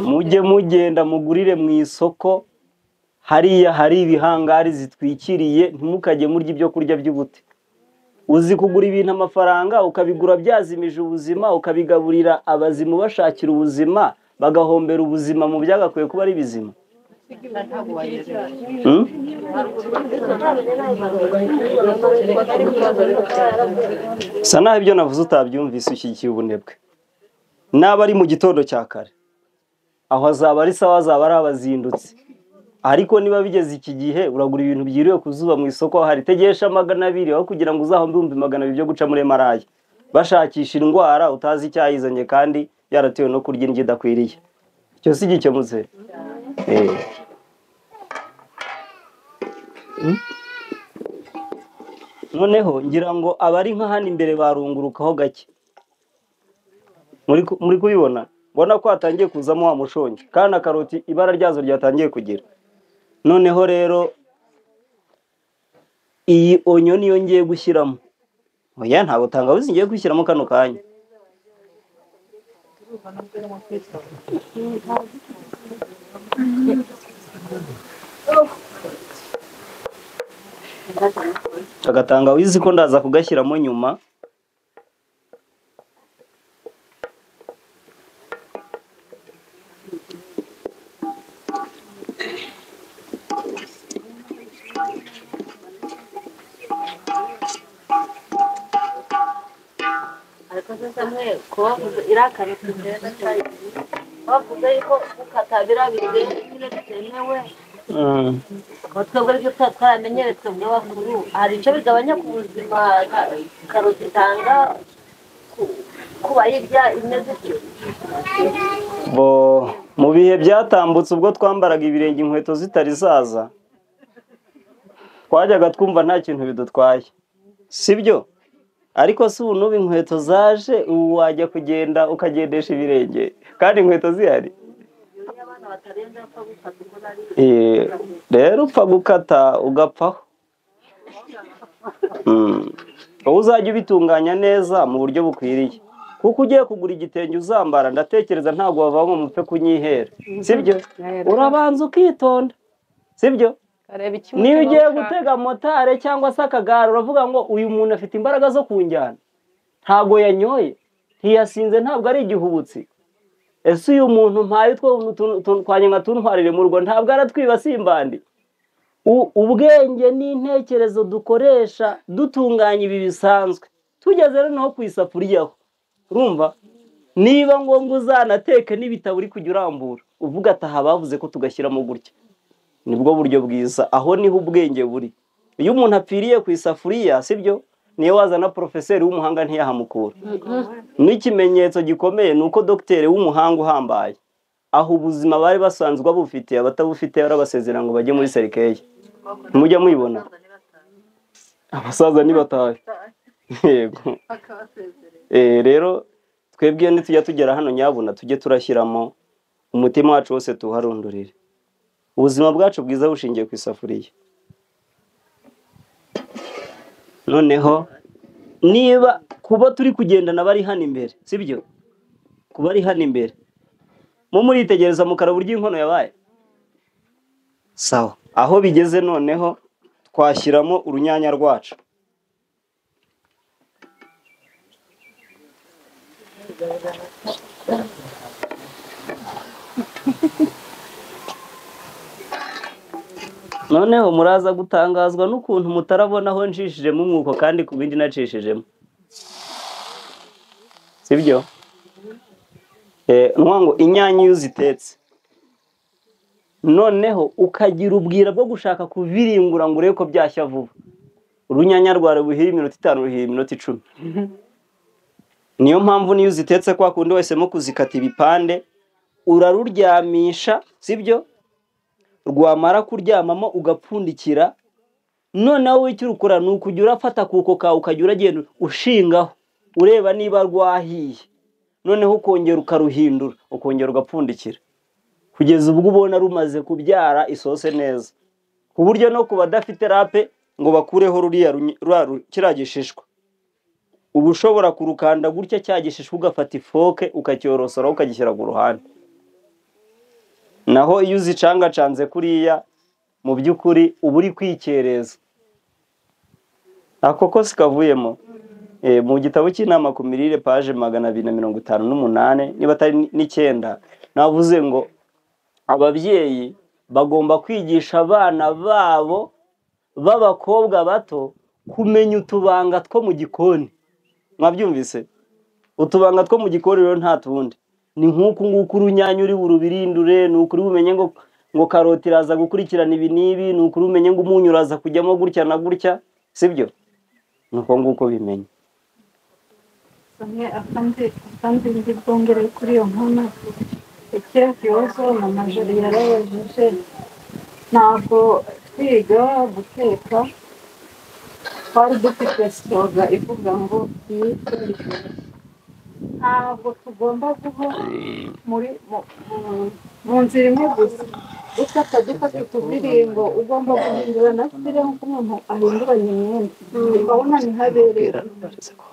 Mujye mugenda mugurire mu isoko, hariya hari ibihangari zitwikiriye, ntimukajye murya ibyo kurya by'ubute. Uzi kugura ibintu amafaranga ukabigura byazimije ubuzima, ukabigaburira abazimu bashakira ubuzima, bagahombera ubuzima mu byagakwiye kuba ari bizima. Sa naho ibyo navuze utabyumvise, ushyigikiye ubunebwe. Naba ari mu gitondo cya kare, aho azaba ari sawa, azaba ari abazindutse. Ariko niba bigeze iki gihe uragura ibintu byiriwe ku zuba mu isoko, hari tegesha 200 aho kugira ngo uzahombe 200,000 byo guca muri maraya bashakisha indwara utazi icyayizanye kandi yaratewe no kurya indyo idakwiriye. Icyo si gikemutse. Noneho ngira ngo abari nka hano imbere barungurukaho gake. Muri kubibona, mbona ko hatangiye kuzamo wa mushongi kandi na karoti ibara ryazo ryatangiye kugira. Noneho rero iyi onyo niyo ngiye gushyiramo. Oya ntabwo tangawizi ngiye gushyiramo kano kanya. Agatangawizi ko ndaza kugashyiramo nyuma. Ariko se Samuel, ko wavuze iriya karoti nziza cyane, wavuze yuko gukata biriya birenze nyine bitemewe, ko twebwe aribyo tuba twaramenyereye twebwe bakuru, hari icyo bigabanya ku buzima karoti itanga ku bayirya imeze ityo? Bo mu bihe byatambutse ubwo twambaraga ibirenge inkweto zitari zaza, twajyaga twumva nta kintu bidutwaye, sibyo? Ariko si ubu n'ubu inkweto zaje, ubu wajya kugenda ukagendesha ibirenge kandi inkweto zihari. Iyo abana batarenze bapfa gukata uko nari. Rero upfa gukata ugapfaho. Wowe uzajya ubitunganya neza mu buryo bukwiriye, kuko ugiye kugura igitenge uzambara, ndatekereza ntabwo wavamo mupfe kunyihera, sibyo? Urabanza ukitonda, sibyo? Kareba icyo Niba umutima ugiye ushaka. gutega motari cyangwa se akagare, uravuga ngo uyu muntu afite imbaraga zo kunjyana, ntabwo yanyoye, ntiyasinze, ntabwo ari igihubutsi. Ese uyu muntu mpaye utwo twanjye nka tuntwarire mu rugo, ntabwo aratwiba simbandi? Ubwenge n'intekerezo dukoresha dutunganya ibi bisanzwe, tugeze noneho ku isafuriya ho, urumva niba ngombwa uzanateke n'ibitabo uri kujya urambura uvuga ati aha bavuze ko tugashyiramo gutya, nibwo buryo bwiza. Aho niho ubwenge buri. Iyo umuntu apfiriye ku isafuriya, sibyo, niyo wazana porofeseri w'umuhanga ntiyahamukura. N'ikimenyetso gikomeye ni uko dogiteri w'umuhanga uhambaye, aho ubuzima bari basanzwe babufite, abatabufite barabasezera ngo bajye muri serikeye. Mujya muyibona abasaza ntibatahe. Yego. Rero twebwe nitujya tugera hano nyabuna, tujye turashyiramo umutima wacu wose tuharundurire. Ubuzima bwacu bwiza bushingiye ku isafuriya. Noneho niba kuba turi kugendana bari hano imbere, sibyo? Kuba ari hano imbere, mu muritegereza mukara buryo inkono yabaye sawa. Aho bigeze noneho twashyiramo urunyanya rwacu. Noneho muraza gutangazwa n'ukuntu mutarabona aho nshishijemo umwuko kandi ku bindi nacishijemo, sibyo? Ngo inyanya iyo uzitetse noneho ukagira ubwira bwo gushaka kuviringura ngo urebe ko byashya vuba, urunyanya rwawe buhira iminota 5, ruhira iminota 10. Niyo mpamvu niyo uzitetse kwa kundi wahisemo kuzikata ibipande, uraruryamisha, sibyo? Rwamara kuryamamo ugapfundikira. Noneho icyo ukora ni ukujya urafata kuko kawe ukajya uragenda ushingaho ureba niba rwahiye, noneho ukongera ukaruhindura, ukongera ugapfundikira kugeza ubwo ubona rumaze kubyara isose neza, ku buryo no ku badafite rape ngo bakureho ruriya kiriya gishishwa, uba ushobora kurukanda gutya cya gishishwa ugafata ifoke ukacyorosora ukagishyira ku ruhande. Naho iyo uzicangacanze kuriya, mu by'ukuri uba uri kwikereza. Ako kose kavuyemo. Mu gitabo cy'inama ku mirire page 258 niba atari 9, navuze ngo ababyeyi bagomba kwigisha abana babo b'abakobwa bato kumenya utubanga two mu gikoni. Mwabyumvise? Utubanga two mu gikoni rero nta tundi, ni nk'uku nguku urunyanya uri burubirindure, ni ukuri bumenye ngo karoti iraza gukurikirana ibi n'ibi, ni ukuri bumenye ngo umunyu uraza kujyamo gutya na gutya, sibyo? Ni uko nguko bimenya. Akandi ndi bwongere kuri iyo nkono, ikiriya kibazo mama Joli yarabajije, ntabwo twiga guteka twari dufite sloga ivuga ngo ntabwo tugomba guhora mu nzira imwe gusa, dufata dufata utuviringo, ugomba guhindura na fire nk'uko umuntu ahinduranya imyenda, ukabona ntihabereye.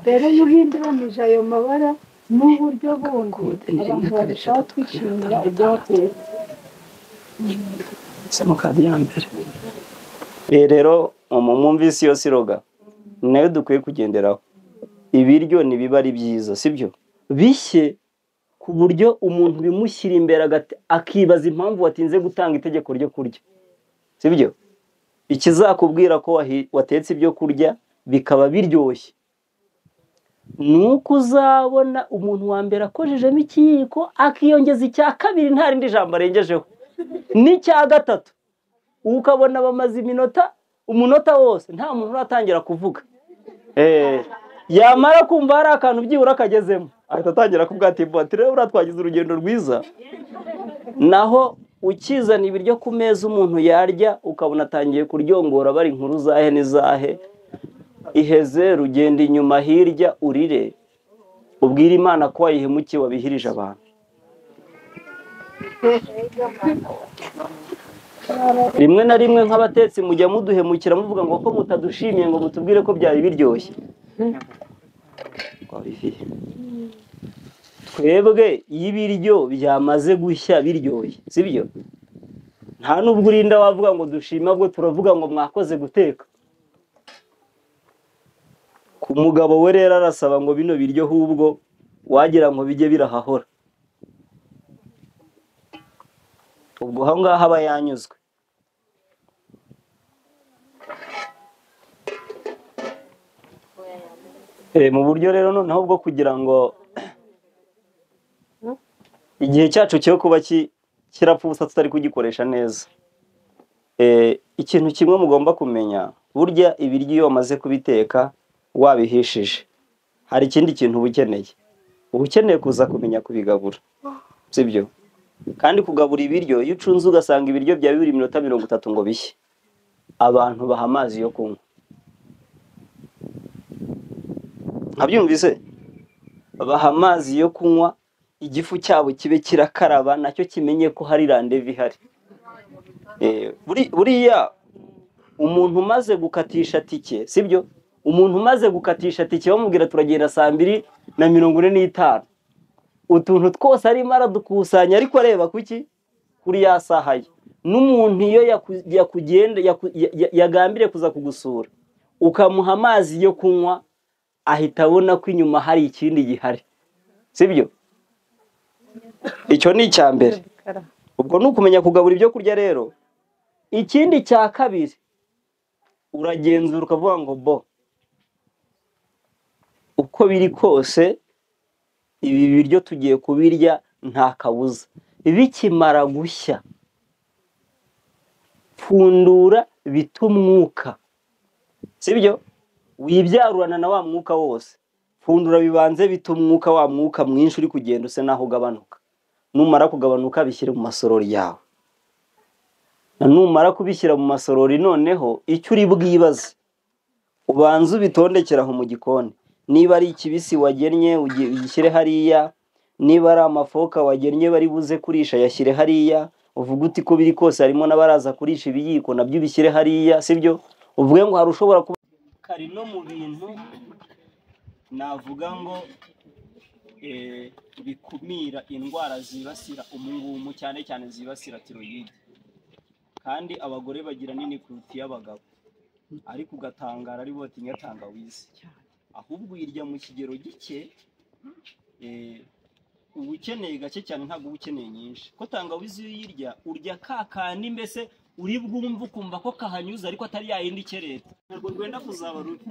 Rero iyo uhinduranije ayo mabara n'uburyo bundi, abantu barushaho kwishimira ibyo watetse. Simukadi ya mbere. Rero mwumvise iyo siroga nayo dukwiye kugenderaho. Ibiryo ntibiba ari byiza, sibyo? Bishye ku buryo umuntu bimushyira imbere akibaza impamvu watinze gutanga itegeko ryo kurya, sibyo? Ikizakubwira ko watetse ibyo kurya bikaba biryoshye nuko uzabona umuntu wa mbere akojejemo ikiyiko akiyongeza icya kabiri nta rindi jambo arengejeho n'icya gatatu, ukabona bamaze iminota umunota wose nta muntu uratangira kuvuga. Yamara kumva hari akantu byibura akagezemo ahita atangira kuvuga ati rero buriya twagize urugendo rwiza. Naho ukizana ibiryo ku meza umuntu yarya ukabona atangiye kuryongora bari inkuru zahe n'izahe, iheze rugenda inyuma hirya urire ubwire Imana ko wayihemukiye wabihirije abantu. Rimwe na rimwe nk'abatetsi mujya muduhemukira muvuga ngo ko mutadushimiye ngo mutubwire ko byari biryoshye. Twebwe iyo ibiryo byamaze gushya biryoshye, sibyo? Nta nubwo urinda wavuga ngo dushima, ahubwo turavuga ngo mwakoze guteka. Ku mugabo we rero arasaba ngo bino biryo hubwo wagira ngo bijye birahahora. Ubwo aho ngaho aba yanyuzwe. Mu buryo rero noneho bwo kugira ngo igihe cyacu cyo kuba kirapfa ubusa tutari kugikoresha neza, ikintu kimwe mugomba kumenya, burya ibiryo iyo wamaze kubiteka wabihishije hari ikindi kintu uba ukeneye. Uba ukeneye kuza kumenya kubigabura, sibyo? Kandi kugabura ibiryo, iyo ucunze ugasanga ibiryo byawe biri iminota 30 ngo bishye, abantu baha amazi yo kunywa. Nkabyumvise? Baha amazi yo kunywa, igifu cyabo kibe kirakaraba nacyo kimenye ko hari randevu ihari. Buriya umuntu umaze gukatisha tike, sibyo? Umuntu umaze gukatisha tike bamubwira turagenda saa 2:45, utuntu twose arimo aradukusanya ariko areba kuki kuri ya saha ye. N'umuntu iyo yakugenda yagambiriye kuza kugusura ukamuha amazi yo kunywa ahita abona ko inyuma hari ikindi gihari, sibyo? Icyo ni icya mbere. Ubwo ni ukumenya kugabura ibyo kurya rero. Ikindi cya kabiri, uragenzura ukavuga ngo bo uko biri kose ibi biryo tugiye kubirya nta kabuza. Bikimara gushya pfundura bita umwuka, sibyo? Wibyarurana na wa mwuka wose, pfundura bibanze bita umwuka, wa mwuka mwinshi uri kugenda use naho ugabanuka. Numara kugabanuka bishyire mu masorori yawe. Numara kubishyira mu masorori noneho icyo uri bwibaze ubanze ubitondekera aho mu gikoni. Niba ari ikibisi wagennye ugishyire hariya, niba ari amafoka wagennye bari buze kurisha yashyire hariya, uvuga uti ko biri kose harimo n'abaraza kurisha ibiyiko nabyo ubishyire hariya, sibyo? Uvuge ngo hari ushobora kuba kari no mu bintu navuga ngo bikumira indwara zibasira umungumu, cyane cyane zibasira tiroyide. Kandi abagore bagira nini kuruta iy'abagabo, ariko ugatangara ari bo batinya tangawizi, ahubwo uyirya mu kigero gike. Uba ukeneye gake cyane, ntabwo uba ukeneye nyinshi. Ko tangawizi iyo uyirya urya ka kandi mbese uri bwumve ukumva ko kahanyuze ariko atari yayindi ikereta, ntabwo rwenda kuzaba rubi.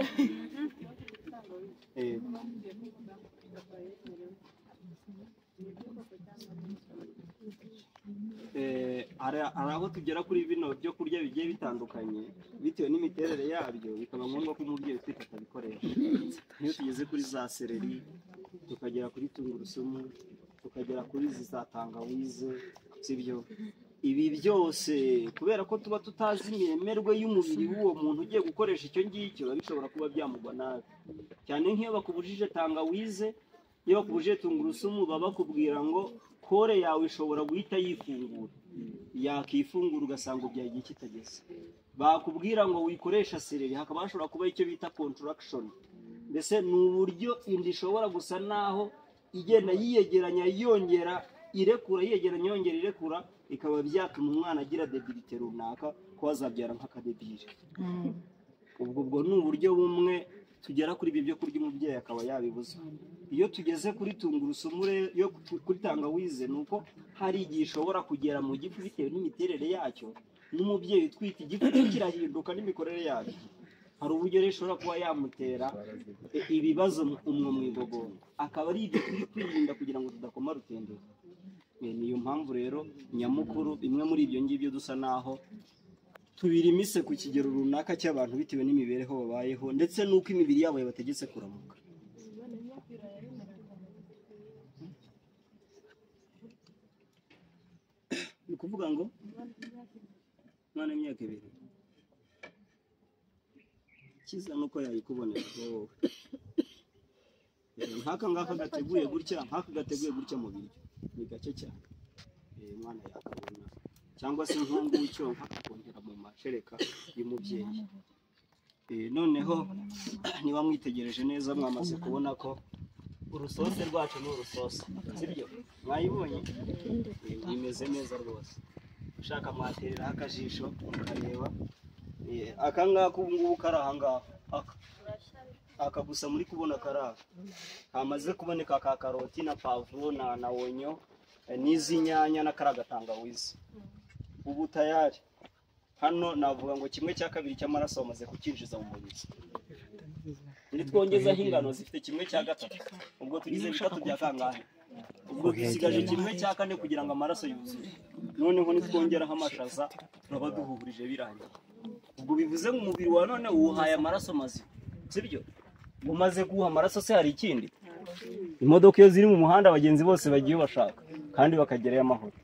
Hari aho tugera kuri bino byo kurya bigiye bitandukanye bitewe n'imiterere yabyo, bikaba ngombwa ko umubyeyi utwite atabikoresha. Nk'iyo tugeze kuri za seleri, tukagera kuri tungurusumu, tukagera kuri izi za tangawize, sibyo? Ibi byose kubera ko tuba tutazi imiremerwe y'umubiri w'uwo muntu ugiye gukoresha icyo ngicyo, biba bishobora kuba byamugwa nabi. Cyane nk'iyo bakubujije tangawize, iyo bakubujije tungurusumu, baba bakubwira ngo kore yawe ishobora guhita yifungura, yakifungura ugasanga ubyaye igihe kitageze. Bakubwira ngo wikoresha seleri, hakaba hashobora kuba icyo bita contraction, mbese ni uburyo inda ishobora gusa naho igenda yiyegeranya yongera irekura, yiyegeranya yongera irekura, ikaba byatuma umwana agira debilite runaka, ku Kuko wazabyara nk'akadebire. Ubwo ni uburyo bumwe tugera kuri ibyo byo kurya umubyeyi akaba yabibuza. Iyo tugeze kuri tungurusumu yo kuri tangawize, ni uko hari igihe ishobora kugera mu gifu bitewe n'imiterere yacyo, n'umubyeyi utwite igifu cye kirahinduka n'imikorere yacyo. Hari uburyo rero ishobora kuba yamutera ibibazo umwo mu igogora, akaba ari ibyo turi kwirinda kugira ngo tudakoma rutenderi. Niyo mpamvu rero nyamukuru bimwe muri ibyo ngibyo dusa naho tubirimise ku kigero runaka cy'abantu bitewe n'imibereho babayeho ndetse n'uko imibiri yabo yabategetse kuramuka. Ni ukuvuga ngo umwana w'imyaka 2 kiza nuko yayikubonera wowe. Nk'aka ngaka gateguye gutya, nk'aka gateguye gutya mu biryo ni gake cyane umwana yakabona, cyangwa se nk'ucyo nkakongera mu mashereka y'umubyeyi. Noneho niba mwitegereje neza mwamaze kubona ko urusose rwacu ni urusose, sibyo? Mwayibonye imeze neza rwose. Ushaka mwatereraho akajisho mukareba. Aka ngaka ubu ngubu kari aha ngaha, aka gusa muri kubona kari aha kamaze kuboneka, ka karoti na pavuro na onyo n'izi nyanya na kariya gatangawizi. Ubu tayari hano navuga ngo 1/2 cy'amaraso bamaze kukinjiza mu mubiri. Nitwongezaho ingano zifite 1/3, ubwo tugize 3 bya kangahe? Ubwo dusigaje 1/4 kugira ngo amaraso yuzure. Noneho nitwongeraho amashaza turaba duhurije birangiye. Ubwo bivuze ngo umubiri wa none uwuhaye amaraso mazima, sibyo? Umaze guha amaraso se hari ikindi? Imodoka iyo ziri mu muhanda abagenzi bose bagiye bashaka kandi bakagerayo amahoro.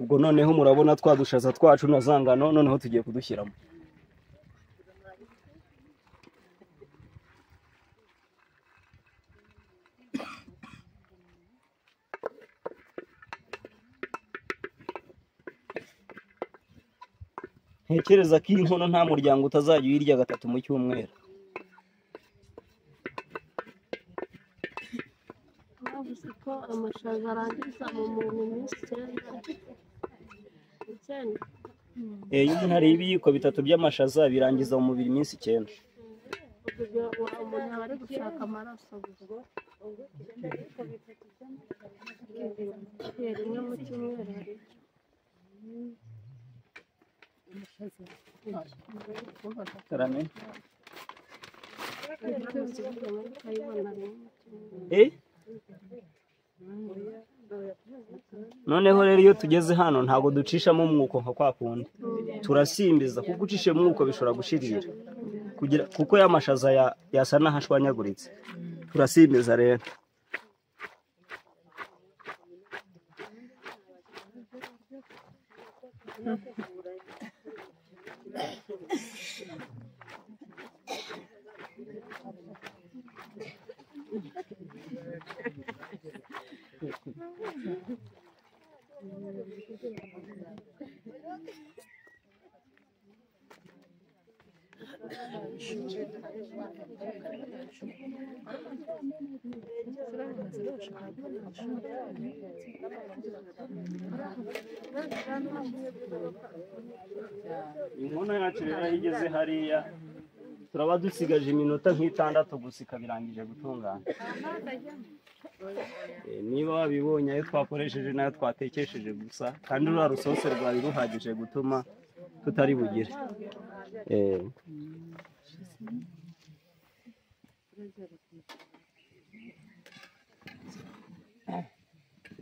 Ubwo noneho murabona twa dushaza twacu na zangano, noneho tugiye kudushyiramo. Ntekereza ko iyi nkono nta muryango utazajya uyirya 3 mu cyumweru. Bavuze ko amashaza arangiza mu muntu iminsi 9. Iyo umuntu ariye ibiyiko 3 by'amashaza birangiza mu mubiri iminsi 9. Umuntu aba ari gushaka amaraso gusa. Rimwe mu cyumweru hari Karame. Noneho rero iyo tugeze hano ntabwo ducishamo umwuko nka kwa kundi, turasimbiza kuko ucishe umwuko bishobora gushirira kugira kuko ya mashaza yasa n'ahashwanyaguritse. Turasimbiza rero. Inkono yacu rero aho igeze hariya turaba dusigaje iminota nk'itandatu gusa ikabirangije gutungana. Niba wabibonye ayo twakoresheje n'ayo twatekesheje gusa, kandi ruriya rusose rwari ruhagije gutuma tutari bugire.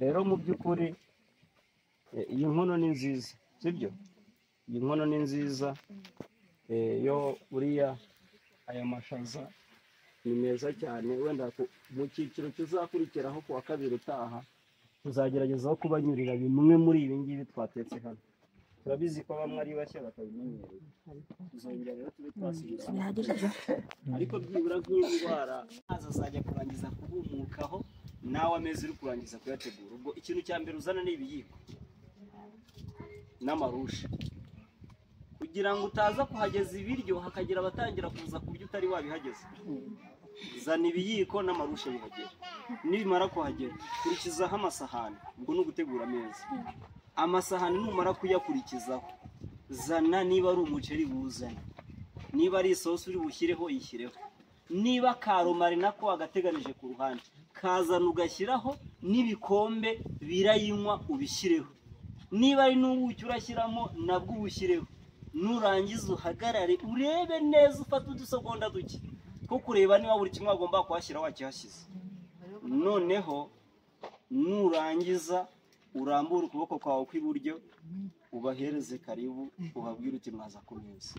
Rero mu by'ukuri iyi nkono ni nziza, sibyo? Iyi nkono ni nziza, yo buriya aya mashaza ni meza cyane. Wenda mu cyiciro kizakurikiraho ku wa kabiri utaha tuzageragezaho kubanyurira bimwe muri ibi ngibi twatetse hano. Turabizi ko bamwe ari bashya batabimenyereye, tuzongera rero tube twasubiza, ariko byibura nk'indwara amazi azajya kurangiza kuhumukaho nawe ameza uri kurangiza kuyategura. Ubwo ikintu cya mbere uzana ni ibiyiko n'amarusha, kugira ngo utaza kuhageza ibiryo hakagira abatangira kuza kurya utari wabihageze. Zana ibiyiko n'amarusha bihagera. Nibimara kuhagera kurikizaho amasahani, ubwo ni ugutegura ameza. Amasahani numara kuyakurikizaho Zana niba ari umuceri wuzane, niba ari isosi uri bushyireho yishyireho, niba karomari nako wagateganije ku ruhande kazana ugashyiraho, n'ibikombe birayinywa ubishyireho, niba ari n'ubuki urashyiramo nabwo ubushyireho. Nurangiza uhagarare urebe neza, ufate udusegonda duke two kureba niba buri kimwe wagomba kuhashyira wakihashyize. Noneho nurangiza urambure ukuboko kwawe kw'iburyo ubahereze karibu, ubabwire uti mwaza ku meza.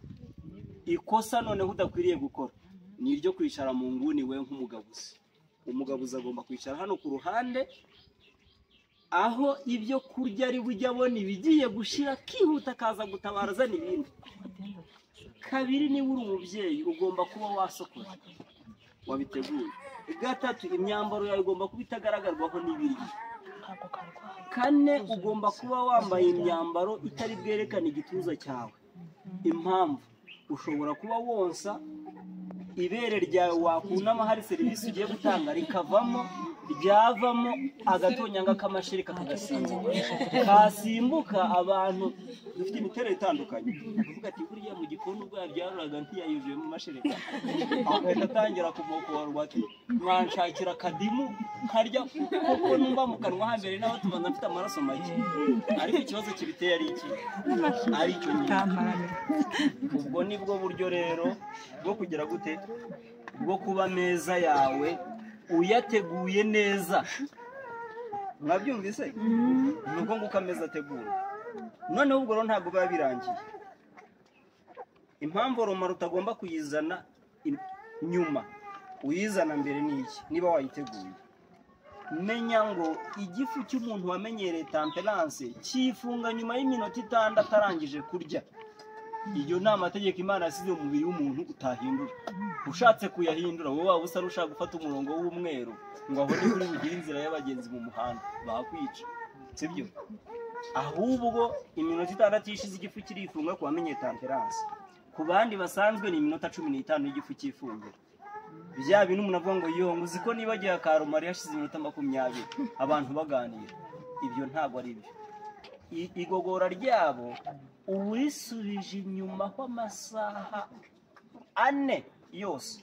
Ikosa noneho udakwiriye gukora ni iryo kwicara mu nguni we nk'umugabuzi. Umugabuzi agomba kwicara hano ku ruhande, aho ibyo kurya ari bujye abona ibigiye gushira akihuta akaza gutabara azana ibindi. Kabiri, niba uri umubyeyi ugomba kuba wasokoje wabiteguye. Gatatu, imyambaro yawe igomba kuba itagaragarwaho n'ibiryo. Kane, ugomba kuba wambaye imyambaro itari bwerekane igituza cyawe. Impamvu, ushobora kuba wonsa ibere ryawe wakunama hari serivisi ugiye gutanga rikavamo, ryavamo agatonyanga k'amashereka kagasimbuka, kasimbuka. Abantu dufite imiterere itandukanye, akavuga ati buriya mu gikoni ubwo yabyaruraga ntiyayujuyemo amashereka, agahita atangira kumokora ati mwanshakira akadimu nkarya kuko numva mu kanwa hambere naho tubanza mfite amaraso make. Ariko ikibazo kibiteye ari iki? Ari icyo nyine. Ubwo nibwo buryo rero bwo kugira gute, bwo kuba meza yawe uyateguye neza. Mwabyumvise? Nuko nguko ameza ategura. Noneho ubwo rero ntabwo biba birangiye. Impamvu romara utagomba kuyizana nyuma, uyizana mbere ni iki? Niba wayiteguye, menya ngo igifu cy'umuntu wamenyereye temperance cyifunga nyuma y'iminota 6 arangije kurya. Iyo ni amategeko Imana yasize mu mubiri w'umuntu utahindura. Ushatse kuyahindura wowe waba usa n'ushaka gufata umurongo w'umweru ngo aho ni kuri bugire inzira y'abagenzi mu muhanda, bakwica, sibyo? Ahubwo iminota 6 ishize igifu kirifunga ku bamenye temperance. Ku bandi basanzwe ni iminota 15 y'igifu cyifungira. Bya bintu umuntu avuga ngo yo ngo uzi ko nibagiye akaromari hashize iminota 20 abantu baganira, ibyo ntabwo ari byo. Igogora ryabo urisubije inyuma ho amasaha 4 yose.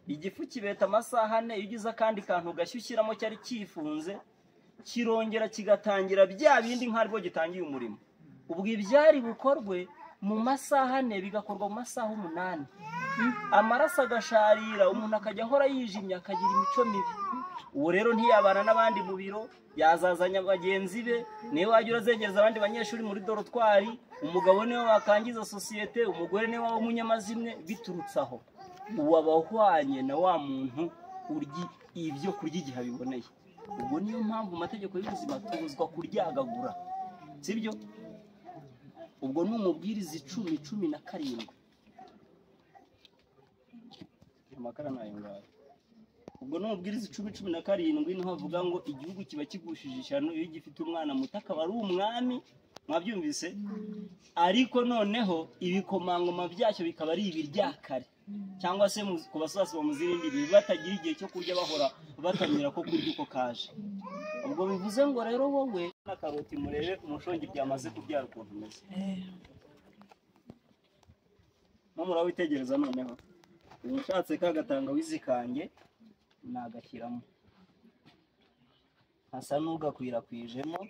Igifu kibeta amasaha 4, iyo ugize akandi kantu gashyushyiramo cyari cyifunze kirongera kigatangira bya bindi nkarwo gitangiye umurimo. Ubwo ibyari bukorwe mu masaha 4 bigakorwa mu masaha 8. Amaraso agasharira, umuntu akajya ahora yijimye akagira imico mibi. Uwo rero ntiyabana n'abandi mu biro, yazazanya bagenzi be, niwe wajya urazengereza abandi banyeshuri muri dorotwari, umugabo niwe wakangiza sosiyete, umugore niwe waba umunyamazimwe, biturutse aho. Uwo abahwanye na wa muntu urya ibyo kurya igihe abiboneye. Ubwo niyo mpamvu mu mategeko y'ubuzima tubuzwa kuryagagura, sibyo? Ubwo ni umubwiriza 10:17. Amakara nayo ngayo. Ubwo ni umubwiriza 10:17 niho avuga ngo igihugu kiba kigushije ishyano iyo gifite umwana muto akaba ari umwami. Mwabyumvise? Ariko noneho ibikomangoma byacyo bikaba ari ibiryakare, cyangwa se ku basasi mu zindi bibi batagira igihe cyo kurya, bahora batamira ko kurya uko kaje. Ubwo bivuze ngo rero wowe na karoti murebe umushongi byamaze kubyara ukuntu umeze. Murawitegereza noneho. Ushatse kagatangawizi kanjye nagashyiramo, hasa n'ugakwirakwijemo.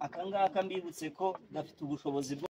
Aka ngaka mbibutse ko gafite ubushobozi bwo